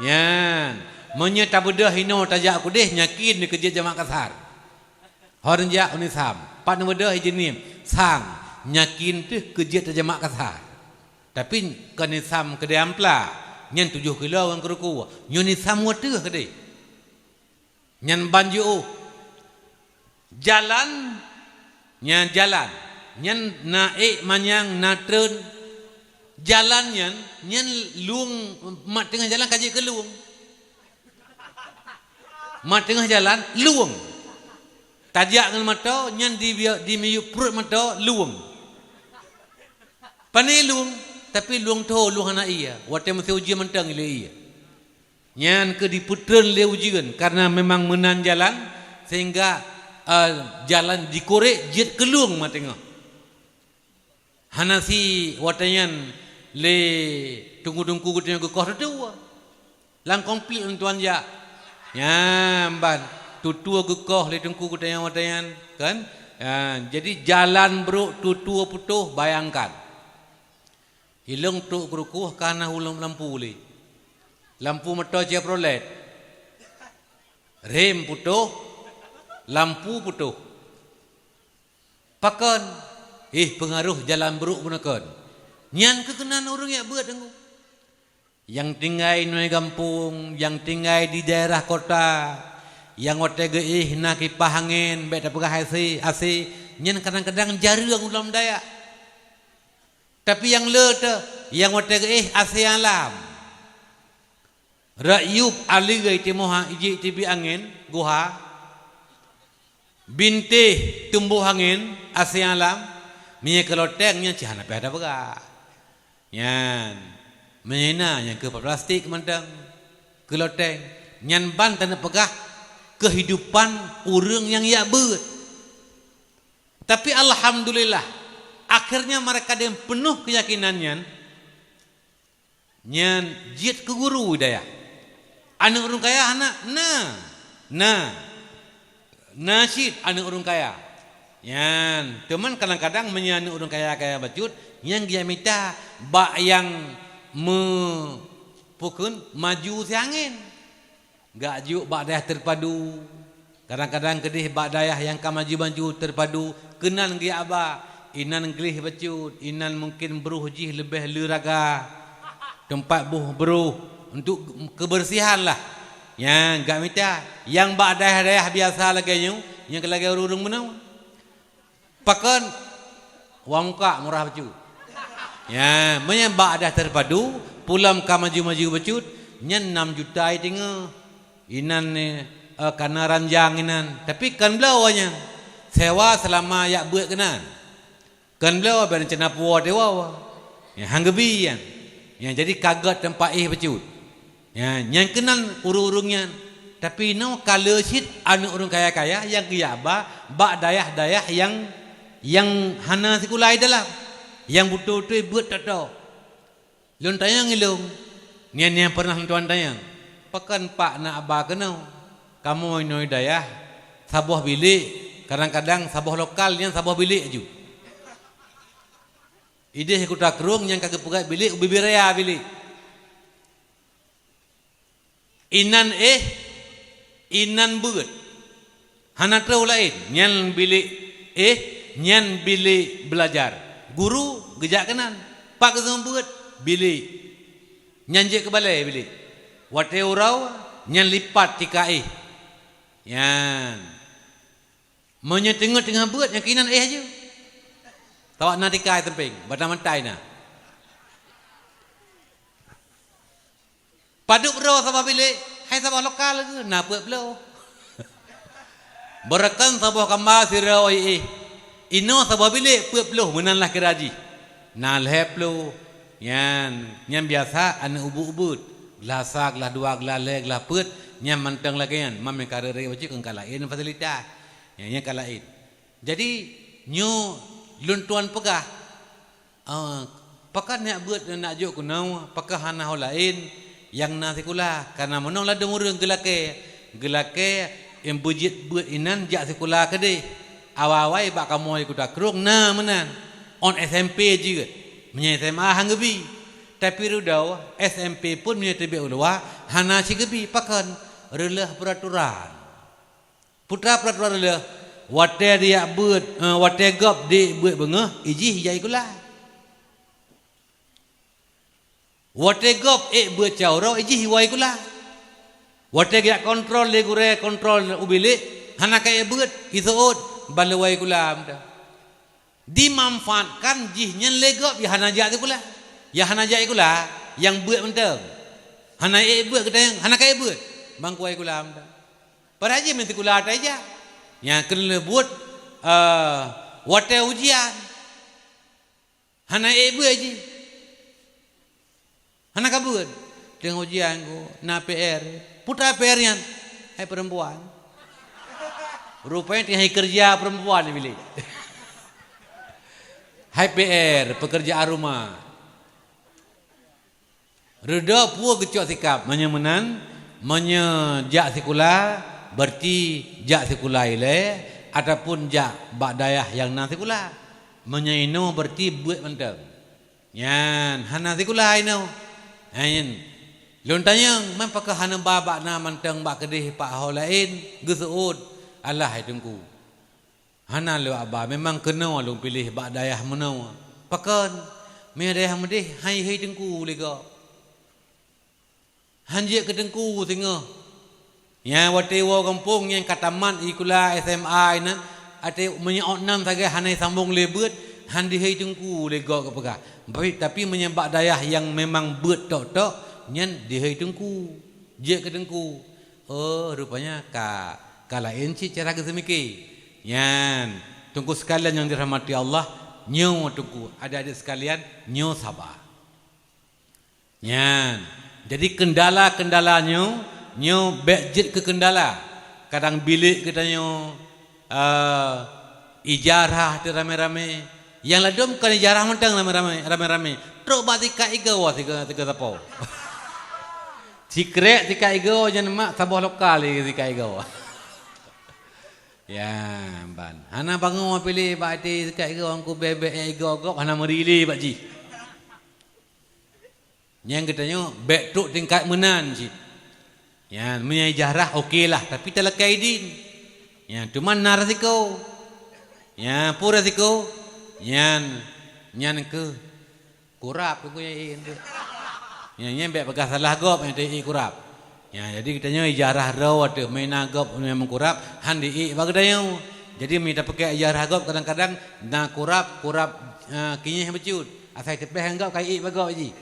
Nyan, meunyoe tabeudôh inoe tajak keudeh, nyakin keu jeuet jamak kasar. Hon jak u Nisam, pat neubeudôh i Jeunieb, sang, nyakin teuh keu jeuet jamak kasar. Tapi kon Nisam keudeh Ampla, nyan tujoh kilo ngon Krueng Geukueh. Nyoe Nisam wateuh keudeh. Nyan ban jiôh. Jalan, nyan jalan. Nyan na ék manyang, na treun. Jalan nyan, nyan lueng, mat teungoh jalan ka jeuet keu lueng. Mat teungoh jalan, lueng. Tajak ngon moto, nyan di, di miyueb pruet moto, lueng. Pane lueng, tapi lueng tho, lueng hana ié. Watée meusé ujeuen mantong ilée ié. Nyan keuh dipeutreun lé ujeuen, karena memang meunan jalan, sehingga, eh, jalan dikorek jeuet keu lueng mat teungoh. Hana si watée nyan lé teungku-teungku geutanyoe geukoh tutoe. Lam konflik lôn tuan jak. Nyan ban tutoe geukoh lé teungku geutanyoe watée nyan, kan? Ha, jadi jalan brok tutoe putôh, bayangkan. Ilong trok keurukoh ka na ulôn lampu lé. Lampu moto Chevrolet. Rem putôh, lampu putôh. Pakon? Ih, peungaroh jalan brok bunoe kon. Nyan keuh keunan ureuëng jak beuet teungku. Nyang tinggai nui gampông, nyang tinggai di daerah kota, nyang watée geuéh na kipah angén, bék tapeugah AC, AC, nyan kadang-kadang jareueng ulôn daya. Tapi nyang le teuh, nyang watée geuéh AC alam. Rayueb aleugai timoh ha-, ijik tibi angén, guha. Bintéh tumboh angén, AC alam. Meunyoe keu loteng nyan cit hana payah tapeugah. Nyan. Meunyoe na nyang keu plastik mantong. Keu loteng. Nyan ban taneuk peugah keuhidupan ureuëng nyang jak beuet. Tapi alhamdulillah, akhirnya mereka dengan penuh keyakinan nyan, nyan jeuet keu guru dayah. Aneuëk ureuëng kaya hana? Na. Na. Na cit aneuëk ureuëng kaya. Nyan, teuma kadang-kadang meunyoe aneuëk ureuëng kaya-kaya bacut, nyan geujak mita bak nyang me-, peukheun maju siangén. Gak jok bak dayah terpadu. Kadang-kadang keudeh bak dayah nyang ka maju-maju terpadu, keunan geujak ba, inan gleh bacut, inan mungken broh jih leubeh le raga. Teumpat boh broh untuk kebersihan lah. Nyan gak mita. Nyang bak dayah-dayah biasa lagée nyoe, nyang lagée ureuëng-ureuëng meunoe. Pakon? Wang muka murah bacut. Ya, meunyan bak adah terpadu, pulam ka maju-maju bacut, nyan enam juta i teungoh. Inan, eh, kana ranjang inan. Tapi kan bloe nyan. Sewa selama jak beuet keunan. Kan bloe ban cena puwoe tewa. Ya, hang geubi nyan. Ya, jadi kaget teumpat éh bacut. Ya, nyan keunan ureuëng-ureuëng nyan. Tapi inoe ka le cit aneuëk ureuëng kaya-kaya nyang geujak ba bak dayah-dayah nyang, nyang hana sikula i dalam, nyang beutôi-beutôi beuet tok-tok. Lôn tanyong ilong, nyan nyang pernah lôn tuan tanyong, pakon pak na aba keunoe? Kamoe inoe dayah saboh bilék, kadang-kadang saboh lokal nyan saboh bilék aju. Ideh Kuta Krueng nyang ka geupeugét bilék ubé-bé raya bilék. Inan éh, inan beuet. Hana troh laén, nyan bilék éh, nyan bilék beulajar. Guru geujak keunan, pat geuseumeubeuet bilék. Nyan jeuet keu balée bilék. Watée uroe, nyan lipat tika éh. Nyan. Meunyoe teungoh teungoh beuet nyang keunan éh aju. Tawak na tika i sampéng, bata mantai na. Padub droe saboh bilék, hai saboh lokal geuh, na peuet ploh. Beureukan saboh kamba sidroe éh. Inoe saboh bilék peuet ploh meunan lah kira jih. Na lhée ploh. Nyan, nyan biasa aneuëk ubeuet-ubeuet. Glah sa, glah dua, glah lhée, glah peuet, nyan mantong lagée nyan. Mam nyang ka ré-ré bacut kon ka laén fasilitas. Nyan, nyan ka laén. Jadi, nyoe lôn tuan peugah, Ah, pakon neujak beuet neujak jok keunoe, pakon hana ho laén nyang na sikula? Kareuna meunoe ladôm ureuëng geulakée, geulakée nyang beujeuet beuet inan jak sikula keudeh. Awai-awai bak kamoe Kuta Krueng na meunan, ôn S M P jeuet, meunyoe S M A han geubi. Tapi rudau S M P pun meunyoe teubiet u luwa hana cit geubi, pakon? Reuloh peuraturan. Peue teuma peuraturan lheueh, watée dijak beuet, eh, watée gob dijak beuet beungoh, ijih jai kula. Watée gob ék beuet cot uroe, ijih iwoe kula. Watée geujak kontrol lé gurée, kontrol u bilék, hana ka ék beuet, iseuôt, ban lé woe kula meuda. Dimanfaatkan jih nyan lé gob, ya hana jak sikula. Nyang hana jak sikula, nyang beuet mantong. Hana ék beuet geutanyoe, hana ka ék beuet. Bangku sikula mantong. Padahai jih meusikula ata ija. Nyang keuneuk buet, eh, watèe ujian. Hana ék beuet jih. Hana ka beuet. Teungoh ujian ku, na P R. Peue P R nyan? Hai perempuan. Rupanya teungoh keureuja perempuan di bilék. Hai P R, pekerjaan rumah. Reudoh peue geucok sikap, meunyoe meunan, meunyoe jak sikula, berarti jak sikula ilée, ataupun jak bak dayah nyang na sikula. Meunyoe inoe, berarti beuet mantong. Nyan, hana sikula inoe. Nyan. Lôn tanyong, man pakon hana ba bak na mantong bak keudeh pak ho laén, geuseuôt, alah hai Teungku. Hana lôn haba, memang keunoe lôn piléh bak dayah meunoe. Pakon? Meunyoe dayah meudeh, han jihôi teungku lé gob. Han jeuet keu teungku singoh. Nyang watée woe gampông nyang ka tamat sikula S M A inan, até meunyoe awaknyan sagai hana sambong lé beuet, han jihôi teungku lé gob geupeugah. Tapi, tapi meunyoe bak dayah nyang memang beuet tok-tok, nyan jihôi teungku. Jeuet keu teungku. Oh, rupanya ka, ka laén cit cara geuseumiké. Nyan, teungku sekalian nyang dirahmati Allah, nyoe teungku, adik-adik sekalian, nyoe saba. Nyan, jadi kendala-kendala nyoe, nyoe bék jeuet keu kendala. Kadang bilék geutanyoe, eh, ijarah teuh ramé-ramé. Nyang ladôm kon ijarah mantong ramé-ramé, ramé-ramé. Trok bak sikat igoe sigoe, sigoe sapo. Sikrek sikat igoe nyan mak saboh lokal sikat igoe. Ya, ban. Hana bangoe piléh bak até sikat igoe, angku bèe-bèe igoe gob hana meuri lé bak jih. Nyang geutanyoe bék trok tingkat meunan cit. Nyan, meunyoe ijarah oke lah, tapi talakée idin. Nyan, teuma na risiko. Nyan, peue risiko? Nyan, nyan keuh kurab keuh nyang ék. Nyan, nyan bék peugah salah gob nyang ék kurab. Nyan, jadi geutanyoe ijarah droe teuh, meunyoe na gob nyang meukurab, han di ék bak geutanyoe. Jadi meunyoe tapeuké ijarah gob kadang-kadang na kurab, kurab, eh, kinyeh bacut. Asai teupéh ngon gob ka ék bak gob jih.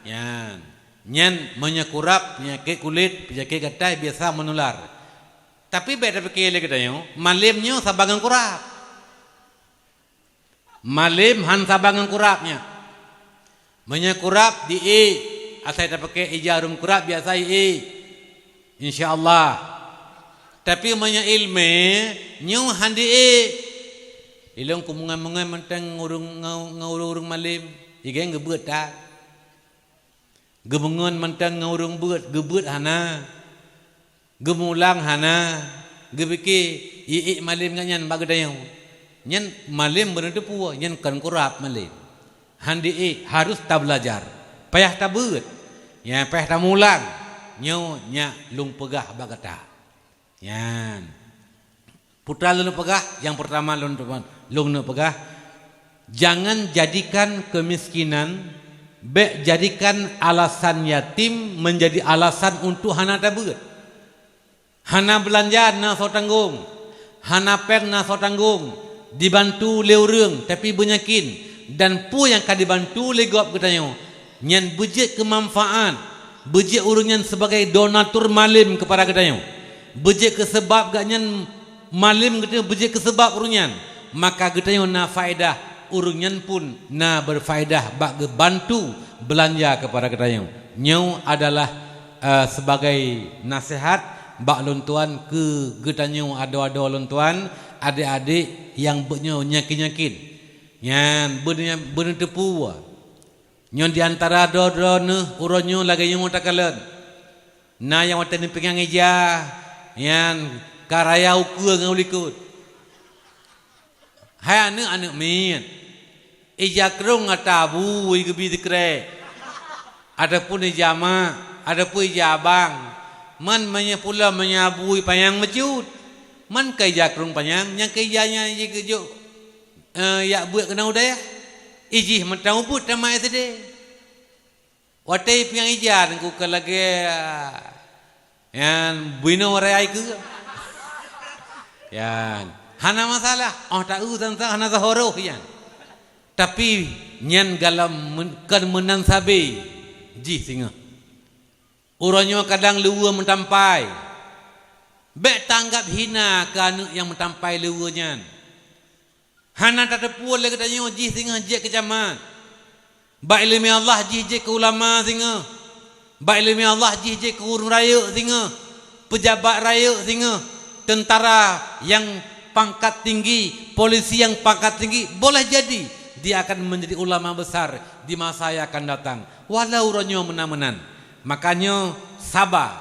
Nyan. Nyan meunyoe kurab, peunyakét kulét, peunyakét gatai biasa meunular. Tapi bék tapike lé geutanyoe, malém nyoe saban ngon kurab. Malém han saban ngon kurab nyan. Meunyoe kurab diék, asai tapike ija ureuëng kurab biasa iék. Insya Allah. Tapi meunyoe iéleumé, nyoe han diék. Ilôn kumeungon-meungon mantong ureuëng ngon, ngon ureuëng-ureuëng malém, igeng geubeuet that. Geumeungon mantong ngon ureuëng beuet, geubeuet hana, geumulang hana, geupike iék malém gobnyan bak geutanyoe. Nyan malém beuneuteupeu, nyan kon kurab malém. Han diék, harus tabelajar. Payah tabeuet, nyan payah tamulang. Nyoe nyak lôn peugah bak gata. Nyan. Putra lôn peugah, nyang peurtama lôn, lôn peugah, jangan jadikan kemiskinan, bék jadikan alasan yatim menjadi alasan untuk hana tabeuet. Hana beulanja na soe tanggong, hana péng na soe tanggong, dibantu lé ureuëng tapi beunyakin, dan peue nyang ka dibantu lé gob geutanyoe, nyan beujeuet keu manfaat, beujeuet ureuëng nyan sibagai donatur malém keupada geutanyoe. Beujeuet keu seubab gobnyan malém geutanyoe, beujeuet keu seubab ureuëng nyan, maka geutanyoe na faedah, ureuëng nyan pun na beufaedah bak geubantu beulanja keupada geutanyoe. Nyoe adalah, eh, sibagai naseuhat bak lôn tuan keu geutanyoe adoe-adoe lôn tuan, adék-adék nyang beuet nyoe nyakin-nyakin. Nyan beuneu-, beuneuteupeu. Nyoe di antara droe-droeneuh uroe nyoe lagée nyoe takalon. Na nyang watée neupeungieng ija, nyan ka raya ukeue ngon u likot. Hai aneuëk-aneuëk miet, ija krông ata bui geubi sikrek, ataupun ija mak, ataupun ija abang, man meunyoe pulo meunyoe bui panyang meucut, man keu ija krông panyang, nyang keu ija nyan jih geujok, eh, jak beuet keunan u dayah. Ijih mantong ubit tamat S D. Watée piang ija teungku ka lagée, nyan bunoe raya ikeue. Nyan, hana masalah, óh taeu sang-sang hana sahoroh nyan. Tapi Nyan galom men-, kon meunan sabe jih singoh. Uroe nyoe kadang luweue meutampai. Bék tanggab hina keu aneuëk nyang meutampai luweue nyan. Hana tateupeue lé geutanyoe jih singoh jeuet keu camat. Bak iéleumé Allah jih jeuet keu ulama singoh. Bak iéleumé Allah jih jeuet keu ureuëng rayeuk singoh, peujabat rayeuk singoh, teuntara nyang pangkat tinggi, polisi nyang pangkat tinggi, boleh jadi dia akan menjadi ulama besar di masa yang akan datang. Walau uroe nyoe meunan-meunan. Makajih saba,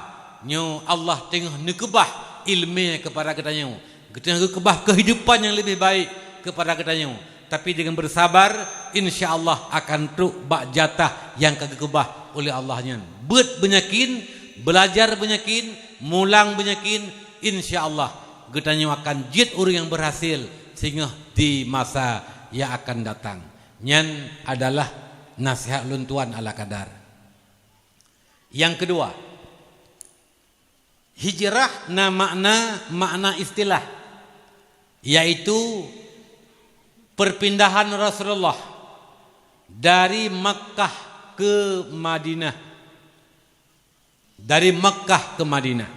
nyoe Allah teungoh neukeubah iéleumé keupada geutanyoe. Geutanyoe geukeubah keuhidupan nyang leubeh baik keupada geutanyoe. Tapi deungon beusabar, insya Allah akan trok bak jatah nyang ka geukeubah uleh Allah nyan. Beuet beunyakin, beulajar beunyakin, mulang beunyakin, insya Allah geutanyoe akan jeuet ureuëng nyang beurhasil singoh di masa nyang akan datang. Nyan adalah nasihat ulôn tuan ala kadar. Nyang keudua, hijrah na makna, makna istilah, yaitu perpindahan Rasulullah dari Makkah ke Madinah. Dari Makkah ke Madinah.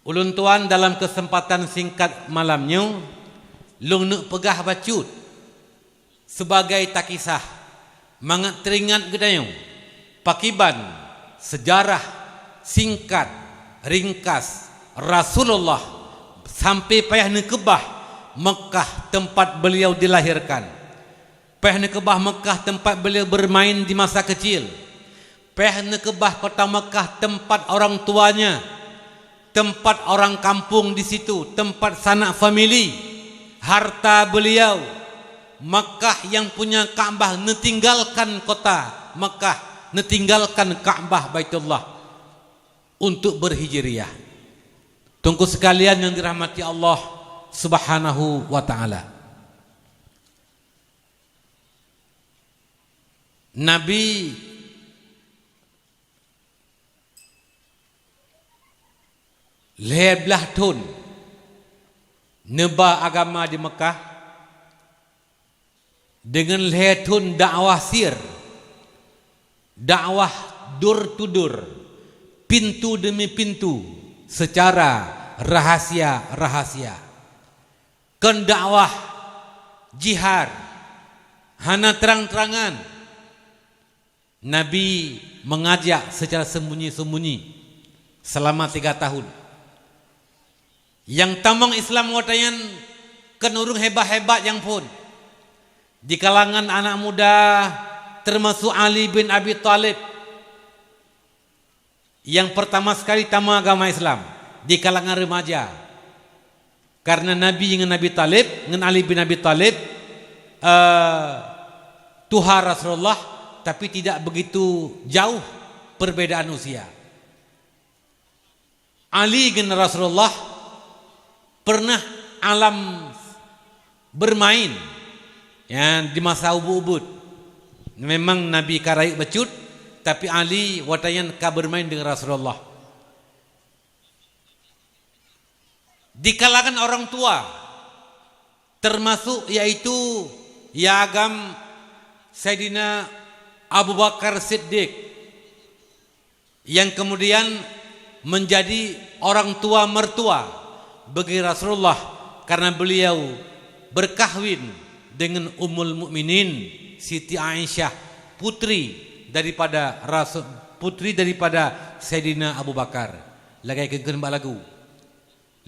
Ulôn tuan dalam keuseumpatan singkat malam nyoe, lôn neuk peugah bacut sibagai takisah mangat teuringat geutanyoe pakiban seujarah singkat ringkas Rasulullah sampai payah neukeubah Meukah teumpat beuliau dilahirkan. Payah neukeubah Meukah teumpat beuliau beureumaén di masa keucil. Payah neukeubah kota Meukah teumpat orang tuanya, teumpat orang kampung di situ, teumpat sanak famili, harta beuliau. Meukah nyang punya Ka'bah neutinggalkan kota Meukah, neutinggalkan Ka'bah Baitullah untuk berhijriah. Teungku sekalian yang dirahmati Allah Subhanahu wa Ta'ala. Nabi lhée blaih thon neuba agama di Meukah, deungon lhée thon dakwah sir, dakwah door to door, pintu demi pintu, secara rahasia-rahasia. Kon dakwah jihar, hana trang-trangan. Nabi mengajak secara sembunyi-sembunyi selama tiga tahun. Nyang tamong Islam watée nyan kon ureuëng hebat-hebat nyang phon. Di kalangan anak muda, termasuk Ali bin Abi Thalib, nyang pertama sekali tamong agama Islam di kalangan remaja. Karena Nabi ngon Abi Thalib, ngon Ali bin Abi Thalib, eh, tuha Rasulullah, tapi tidak begitu jauh perbedaan usia. Ali ngon Rasulullah pernah alam bermain, ya, di masa ubit-ubit. Memang Nabi ka rayeuk bacut, tapi Ali watée nyan ka bermain dengan Rasulullah. Di kalangan orang tua, termasuk yaitu ya agam Saidina Abu Bakar Siddiq, yang kemudian menjadi orang tua mertua bagi Rasulullah karena beliau berkahwin dengan Ummul Mukminin Siti Aisyah, putri daripada Rasul, putri daripada Saidina Abu Bakar. Lagée keukeun bak lagu.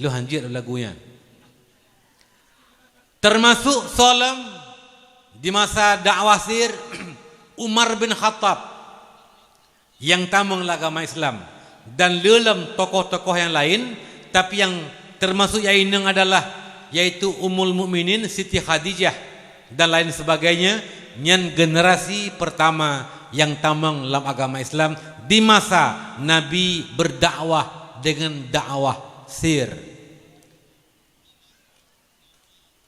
Lôn hanjeuet lagu nyan. Termasuk soe lom di masa dakwah sir Umar bin Khattab nyang tamong lam agama Islam dan le lom tokoh-tokoh nyang laén, tapi nyang termasuk nyang inong adalah yaitu Ummul Mukminin Siti Khadijah dan lain sebagainya, nyan generasi pertama nyang tamong lam agama Islam di masa Nabi berdakwah dengan dakwah sir.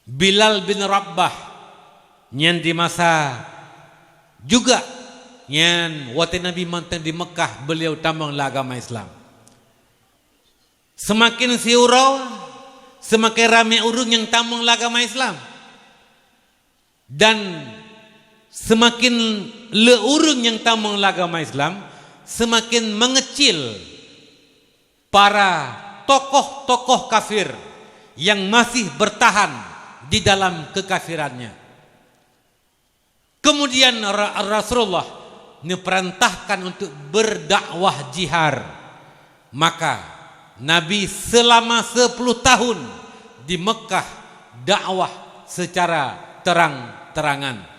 Bilal bin Rabah, nyan di masa juga nyan watée Nabi mantong di Meukah, beliau tamong lam agama Islam. Seumaken siuroe, seumaken ramé ureuëng nyang tamong lam agama Islam. Dan Seumaken le ureuëng nyang tamong lam agama Islam, seumaken meungeucil para tokoh-tokoh kafir nyang masih beurtahan di dalam keukafirannya. Keumudian Ra-, Rasulullah neupeurintahkan untuk beurdakwah jihar. Maka, Nabi seulama sepuluh tahun di Meukah dakwah seucara terang-terangan.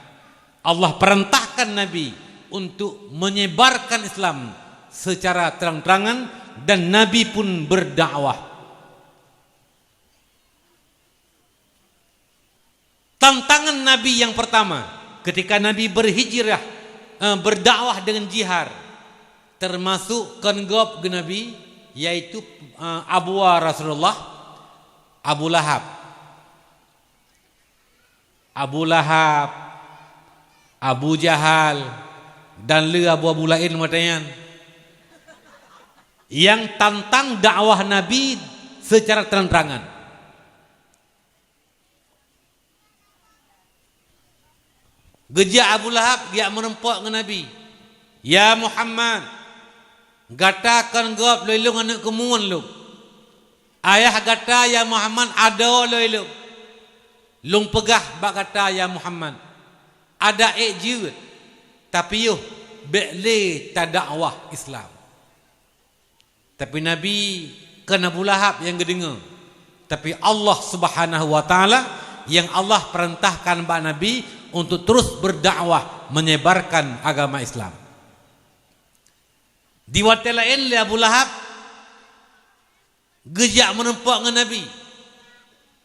Allah peurintahkan Nabi untuk meunyebarkan Islam seucara terang-terangan dan Nabi pun beurdakwah. Tantangan Nabi nyang peurtama, keutika Nabi beurhijrah, eh, beurdakwah deungon jihar, teumasok kon gob geunabi, yaitu, eh, abua Rasulullah, Abu Lahab. Abu Lahab, Abu Jahal, dan le abu-abu laén watée nyan, nyang tantang dakwah Nabi seucara terang-terangan. Geujak Abu Lahab geujak meurumpok ngon Nabi, "Ya Muhammad, gata kon gob lôn lôn aneuëk keumuen lôn. Ayah gata, ya Muhammad, adoe lôn lôn. Lôn peugah bak gata, ya Muhammad, adak ék jeuet, tapiôh bék lé tadakwah Islam." Tapi Nabi kon Abu Lahab nyang geudeungoe, tapi Allah Subhanahu wa Taala nyang Allah peurintahkan bak Nabi untuk terus beurdakwah meunyebarkan agama Islam. Di watée laén lé Abu Lahab geujak meurumpok ngon Nabi.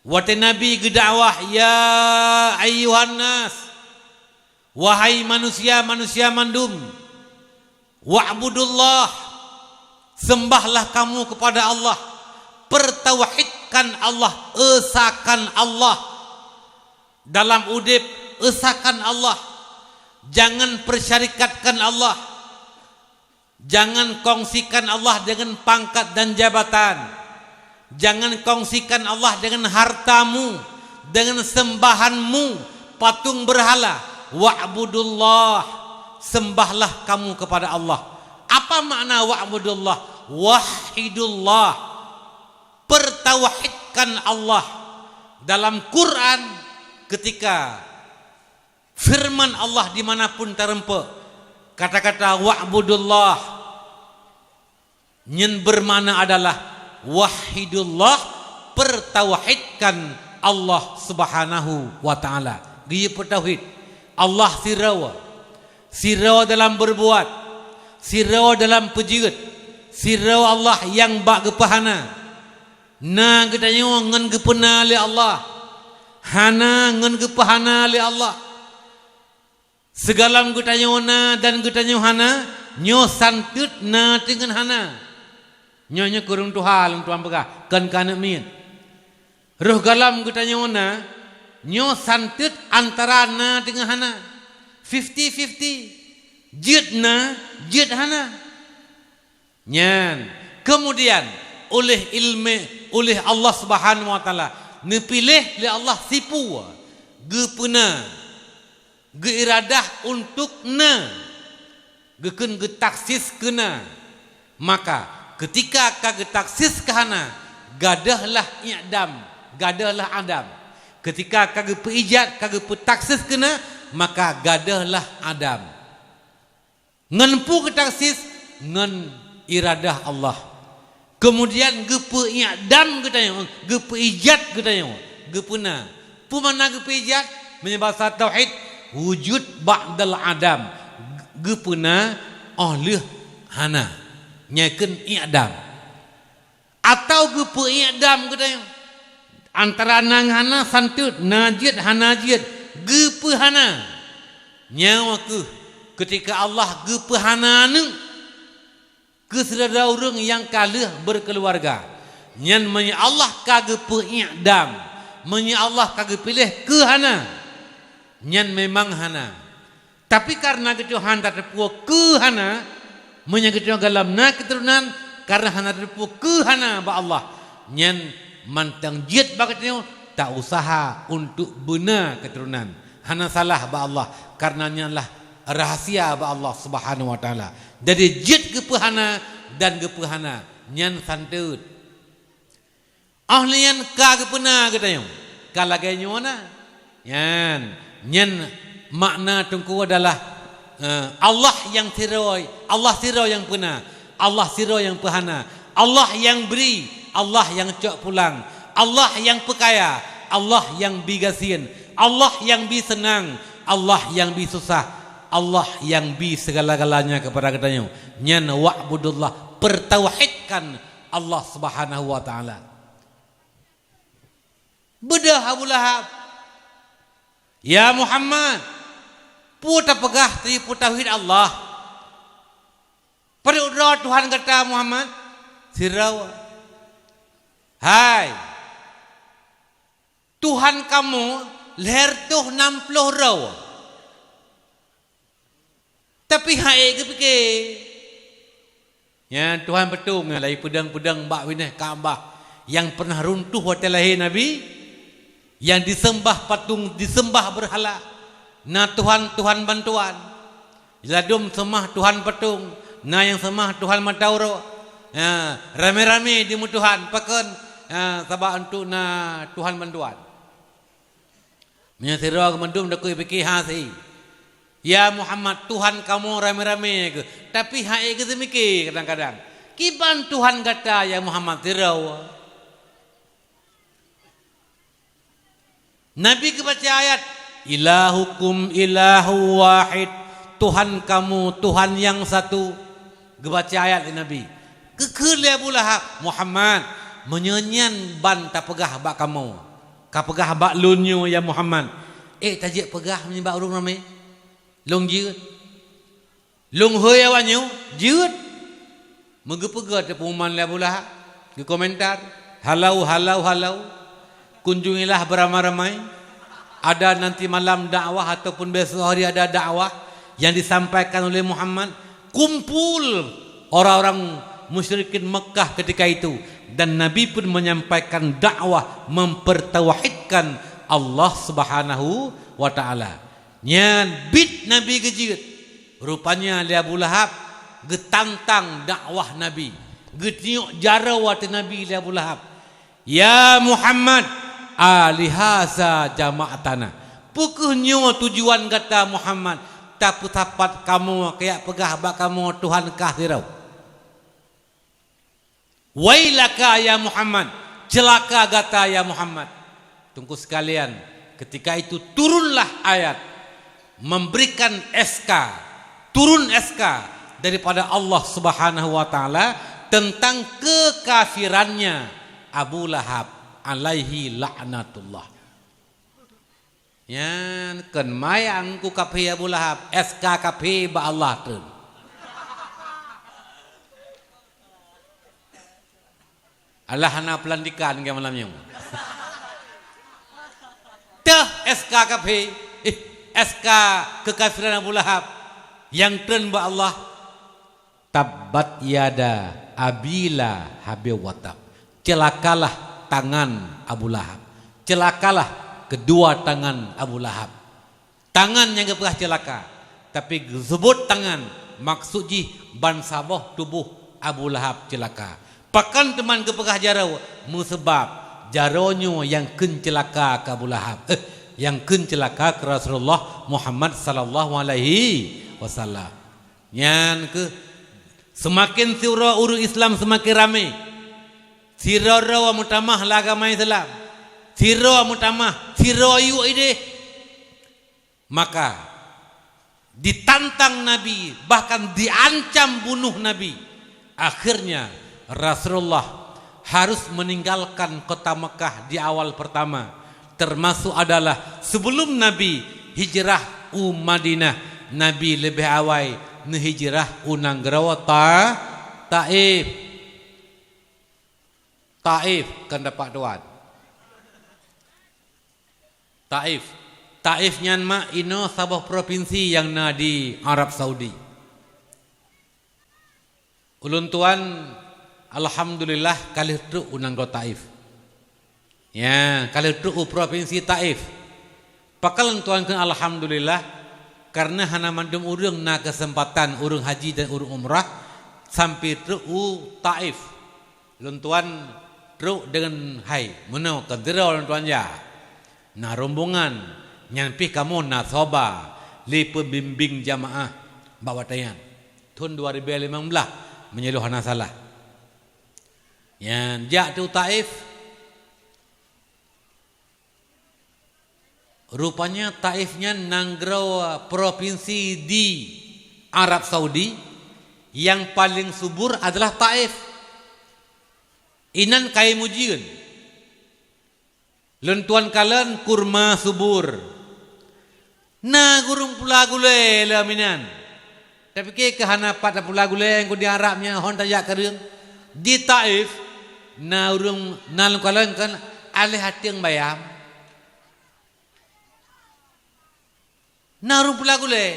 Watée Nabi geudakwah, "Ya ayyuhan nas, wahai manusia-manusia mandum, wa'budullah, sembahlah kamu kepada Allah, peurtauhidkan Allah, esakan Allah dalam udeb, esakan Allah, jangan persyarikatkan Allah." Jangan kongsikan Allah dengan pangkat dan jabatan. Jangan kongsikan Allah dengan hartamu, dengan sembahanmu, patung berhala. Wa'budullah, sembahlah kamu kepada Allah. Apa makna wa'budullah? Wahidullah, pertauhidkan Allah. Dalam Quran, ketika firman Allah di mana pun tarumpok, kata-kata wa'budullah nyan bermakna adalah wahidullah, pertauhidkan Allah Subhanahu wa Taala. Geuyue peutauhid Allah sidroe, sidroe dalam beurbuat, sidroe dalam peujeuet, sidroe Allah nyang bak geupeuhana. Na geutanyoe ngon geupeuna lé Allah, hana ngon geupeuhana lé Allah. Sigohlom geutanyoe na dan geutanyoe hana, nyoe santeut na teungon hana. Nyoe, nyoe kureueng tuha lôn tuan peugah, kon keu aneuëk miet. Roh gohlom geutanyoe na, nyoe santeut antara na teungon hana. Fifty fifty. Jeuet na, jeuet hana. Nyan, keumudian, uléh iéleumé, uléh Allah Subhanahu wa Taala, neupiléh lé Allah sipu, geupeuna, geuiradah untuk na, geukheun geutaksis keu na. Maka, keutika ka geutaksis keu hana, gadôhlah i'dam, gadôhlah adam. Keutika ka geupeuijat, ka geupeutaksis keu na, maka gadôhlah adam. Ngon peue geutaksis? Ngon iradah Allah. Keumudian geupeu-i'dam geutanyoe, geupeuijat geutanyoe, geupeuna. Peue makna geupeuijat? Meunyoe basa tauhid, wujud ba'dal adam, geupeuna óh lheueh hana. Nyan kheun i'dam. Atawa geupeu-i'dam geutanyoe. Antara na ngon hana santeut, na jeuet hana jeuet, geupeuhana. Nyoe kheueh keutika Allah geupeuhana aneuëk keu syedara ureuëng nyang ka lheueh beukeuluwarga. Nyan meunyoe Allah ka geupeu-i'dam, meunyoe Allah ka geupiléh keu hana, nyan memang hana. Tapi kareuna geutanyoe hana tateupeue keu hana, meunyoe geutanyoe gohlom na keuturonan, kareuna hana tateupeue keu hana bak Allah, nyan mantong jeuet bak geutanyoe tausaha untuk beuna keuturonan. Hana salah bak Allah, karena nyan lah rahsia bak Allah Subhanahu wa Taala. Jadi, jeuet geupeuhana dan geupeuhana, nyan santeut. Oh nyan ka geupeuna geutanyoe, ka lagée nyoe na. Nyan, nyan makna teungku adalah, eh, Allah nyang sidroe, Allah sidroe nyang peuna, Allah sidroe nyang peuhana, Allah nyang bri, Allah nyang cok pulang, Allah nyang peukaya, Allah nyang bi gasien, Allah nyang bi seunang, Allah nyang bi susah, Allah nyang bi segala-galanya kepada geutanyoe. Nyan wa'budullah, peutauhidkan Allah Subhanahu wa Taala. Beudôh Abu Lahab, "Ya Muhammad, peue tapeugah teupeutauhid Allah? Padub droe Tuhan gata Muhammad?" "Sidroe." "Hai, Tuhan kamoe lhée reutôh nam ploh droe." Tapi han ék geupike. Nyan Tuhan patung nyang lagée peudong-peudong bak binéh Ka'bah nyang pernah runtuh watée lahé Nabi, nyang diseumbah patung, diseumbah beurhala. Na tuhan-tuhan bantuan. Ladôm seumah tuhan patung, na nyang seumah tuhan mata uroe. Ha, ramé-ramé dimeutuhan, pakon? Ha, sabab untuk na tuhan bantuan. Meunyoe sidroe geumandum takot pike hase, "Ya Muhammad, Tuhan kamoe ramé-ramé kheueh." Tapi han ék geuseumike kadang-kadang. "Kiban Tuhan gata, ya Muhammad, sidroe?" Nabi geubaca ayat, "Ilahukum ilahu wahid." Tuhan kamoe, Tuhan nyang satu. Geubaca ayat lé Nabi. Geukheun lé Abu Lahab, "Muhammad, meunyoe nyan ban tapeugah bak kamoe, kapeugah bak lôn nyoe, ya Muhammad, ék tajeuet peugah nibak ureuëng ramé? Lôn jeuet? Lôn hôi awaknyoe? Jeuet?" Meugeupeugah teupeuman lé Abu Lahab, geukomentar, "Halau, halau, halau. Kunjungilah beramai-ramai. Ada nanti malam dakwah ataupun besok hari ada dakwah yang disampaikan oleh Muhammad. Kumpul orang-orang musyrikin Mekah ketika itu, dan Nabi pun menyampaikan dakwah mempertauhidkan Allah Subhanahu wa Taala." Nyan biet Nabi geujeuet. Rupanya lé Abu Lahab geutantang dakwah Nabi, geutunyok jaroe ateueh Nabi lé Abu Lahab. "Ya Muhammad, alihaza jama'tana? Peu kheueh nyoe tujuan gata Muhammad, tapeusapat kamoe kajak peugah bak kamoe Tuhan kah sidroe? Wailaka ya Muhammad, ceulaka gata ya Muhammad." Teungku sekalian, ketika itu turunlah ayat memberikan S K, turun S K daripada Allah Subhanahu wa Taala tentang kekafirannya Abu Lahab alaihi laknatullah. Nyan kon mayang ku kaphé Abu Lahab, S K kaphé bak Allah treun. Allah hana peulantikan keu malam nyoe. Teuh S K kaphé, eh, S K keukafiran Abu Lahab nyang treun bak Allah. Tabbat yada Abi Lahabin wa tab. Ceulakalah tangan Abu Lahab. Ceulakalah kedua tangan Abu Lahab. Tangan nyang geupeugah ceulaka, tapi geuseubut tangan, maksud jih bansaboh tuboh Abu Lahab ceulaka. Pakon teuma geupeugah jaroe? Meuseubab jaroe nyoe nyang kheun ceulaka keu Abu Lahab, eh, nyang kheun ceulaka keu Rasulullah Muhammad sallallahu alaihi wasallam. Nyan kheueh, seumaken siuroe ureuëng Islam seumaken ramé. Sidroe-droe meutamah lam agama Islam. Sidroe meutamah, sidroe yue ideh. Maka ditantang Nabi, bahkan diancam bunuh Nabi. Akhirnya Rasulullah harus meninggalkan kota Mekah di awal pertama, termasuk adalah sebelum Nabi hijrah u Madinah, Nabi leubeh awai neuhijrah u nanggroe Ta-, Taif. Taif kan tapak tuan. Taif. Taif nyan mak inoe saboh propinsi nyang na di Arab Saudi. Ulôn tuan, alhamdulillah, ka lheueh trok u nanggroe Taif. Ya, ka lheueh trok u propinsi Taif. Pakon lôn tuan kheun alhamdulillah, kareuna hana mandum ureuëng na keuseumpatan, ureuëng haji dan ureuëng umrah, sampai trok u Taif. Lôn tuan trok deungon hai, meunoe keudroe lôn tuan jak. Na rombongan, nyan pih kamoe na soba lé peubimbéng jamaah bak watée nyan. Thon dua ribée limong blaih, meunyoe lôn hana salah. Nyan jak u Taif. Rupanya Taif nyan nanggroe provinsi di Arab Saudi, nyang paleng subur adalah Taif. Inan kayém ujeuen. Lôn tuan kalon kurma subur. Na ureuëng pula gulée lom inan. Tapike keu hana pat tapula gulée nyang di Arab nyan hon tajak keureueng. Di Taif, na ureuëng na lôn kalon kan aléh ateueng bayam. Na ureuëng pula gulée.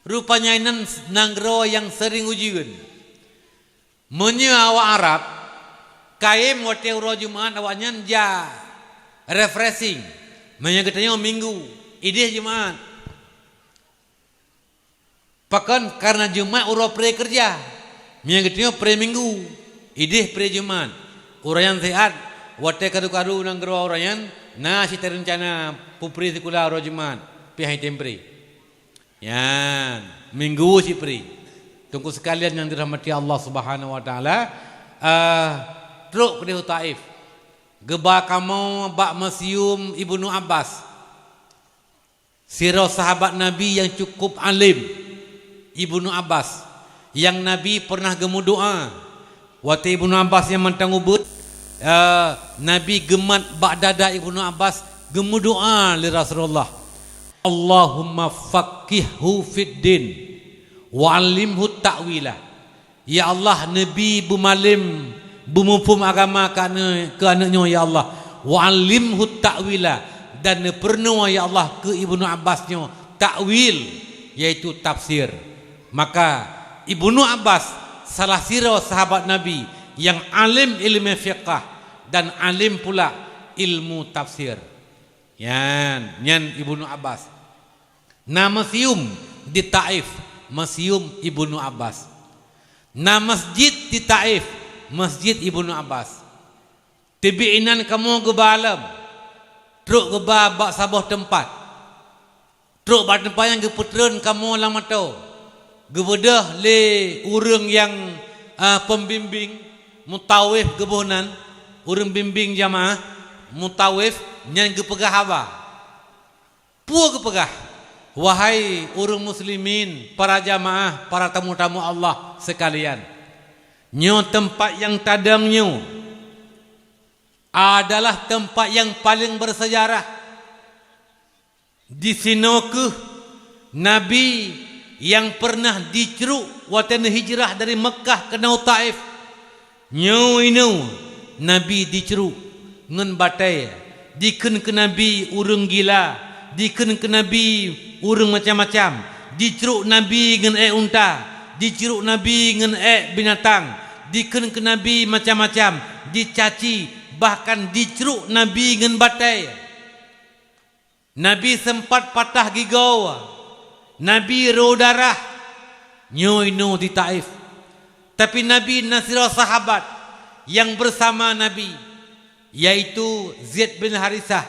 Rupanya inan nanggroe nyang seuring ujeuen. Meunyoe awak Arab, kayém watée uroe Jumat awaknyan jak refreshing. Meunyoe geutanyoe Minggu, ideh Jumat. Pakon? Kareuna Jumat uroe pré keureuja. Meunyoe geutanyoe pré Minggu, ideh pré Jumat. Uroe nyan siat, watée kadu-kadu nanggroe uroe nyan, na cit reuncana peupré sikula uroe Jumat, pih hai tem pré. Nyan, Minggu cit pré. Teungku sekalian nyang dirahmati Allah Subhanahu wa Taala, eh, trok keudeh u Taif. Geuba kamoe bak Museum Ibnu Abbas. Sidroe sahabat Nabi nyang cukup além, Ibnu Abbas, nyang Nabi pernah geumeudoá. Watée Ibnu Abbas nyang mantong ubit, eh, Nabi geumat bak dada Ibnu Abbas, geumeudoá lé Rasulullah, "Allahumma faqqihhu fid din, wa 'allimhu ta'wila." Ya Allah, neubi beumalém, beumuphom agama keu aneuk, keu aneuk nyoe, ya Allah. "Wa 'allimhu ta'wila," dan neupeurunoe, ya Allah, keu Ibnu Abbas nyoe ta'wil, yaitu tafsir. Maka, Ibnu Abbas salah sidroe sahabat Nabi nyang além ileumé fiqah dan além pula ilmu tafsir. Nyan, nyan Ibnu Abbas. Na museum di Taif, Museum Ibnu Abbas. Na masjid di Taif, Masjid Ibnu Abbas. Teubiet inan kamoe geuba lom, trok geuba bak saboh teumpat. Trok bak teumpat nyan geupeutreun kamoe lam mantong. Geubeudôh lé ureuëng nyang, ah, pembimbing, mutawif geuboh nan, ureuëng bimbing jamaah, mutawif nyan geupeugah haba. Peue geupeugah, "Wahai ureuëng muslimin, para jamaah, para tamu-tamu Allah sekalian, nyoe teumpat nyang tadong nyoe adalah teumpat nyang paleng beusejarah. Disinoe kheueh Nabi nyang pernah dicrok watée neuhijrah dari Meukah keunoe Taif. Nyoe inoe Nabi dicrok ngon batée, dikheun keu Nabi ureuëng gila, dikheun keu Nabi ureuëng macam-macam, dicrok Nabi ngon ék unta, dicrok Nabi ngon ék binatang, dikheun keu Nabi macam-macam, dicaci, bahkan dicrok Nabi ngon batée." Nabi seumpat patah gigoe, Nabi rô darah. Nyoe inoe di Taif. Tapi Nabi na sidroe sahabat nyang beusama Nabi, yaitu Zaid bin Harisah.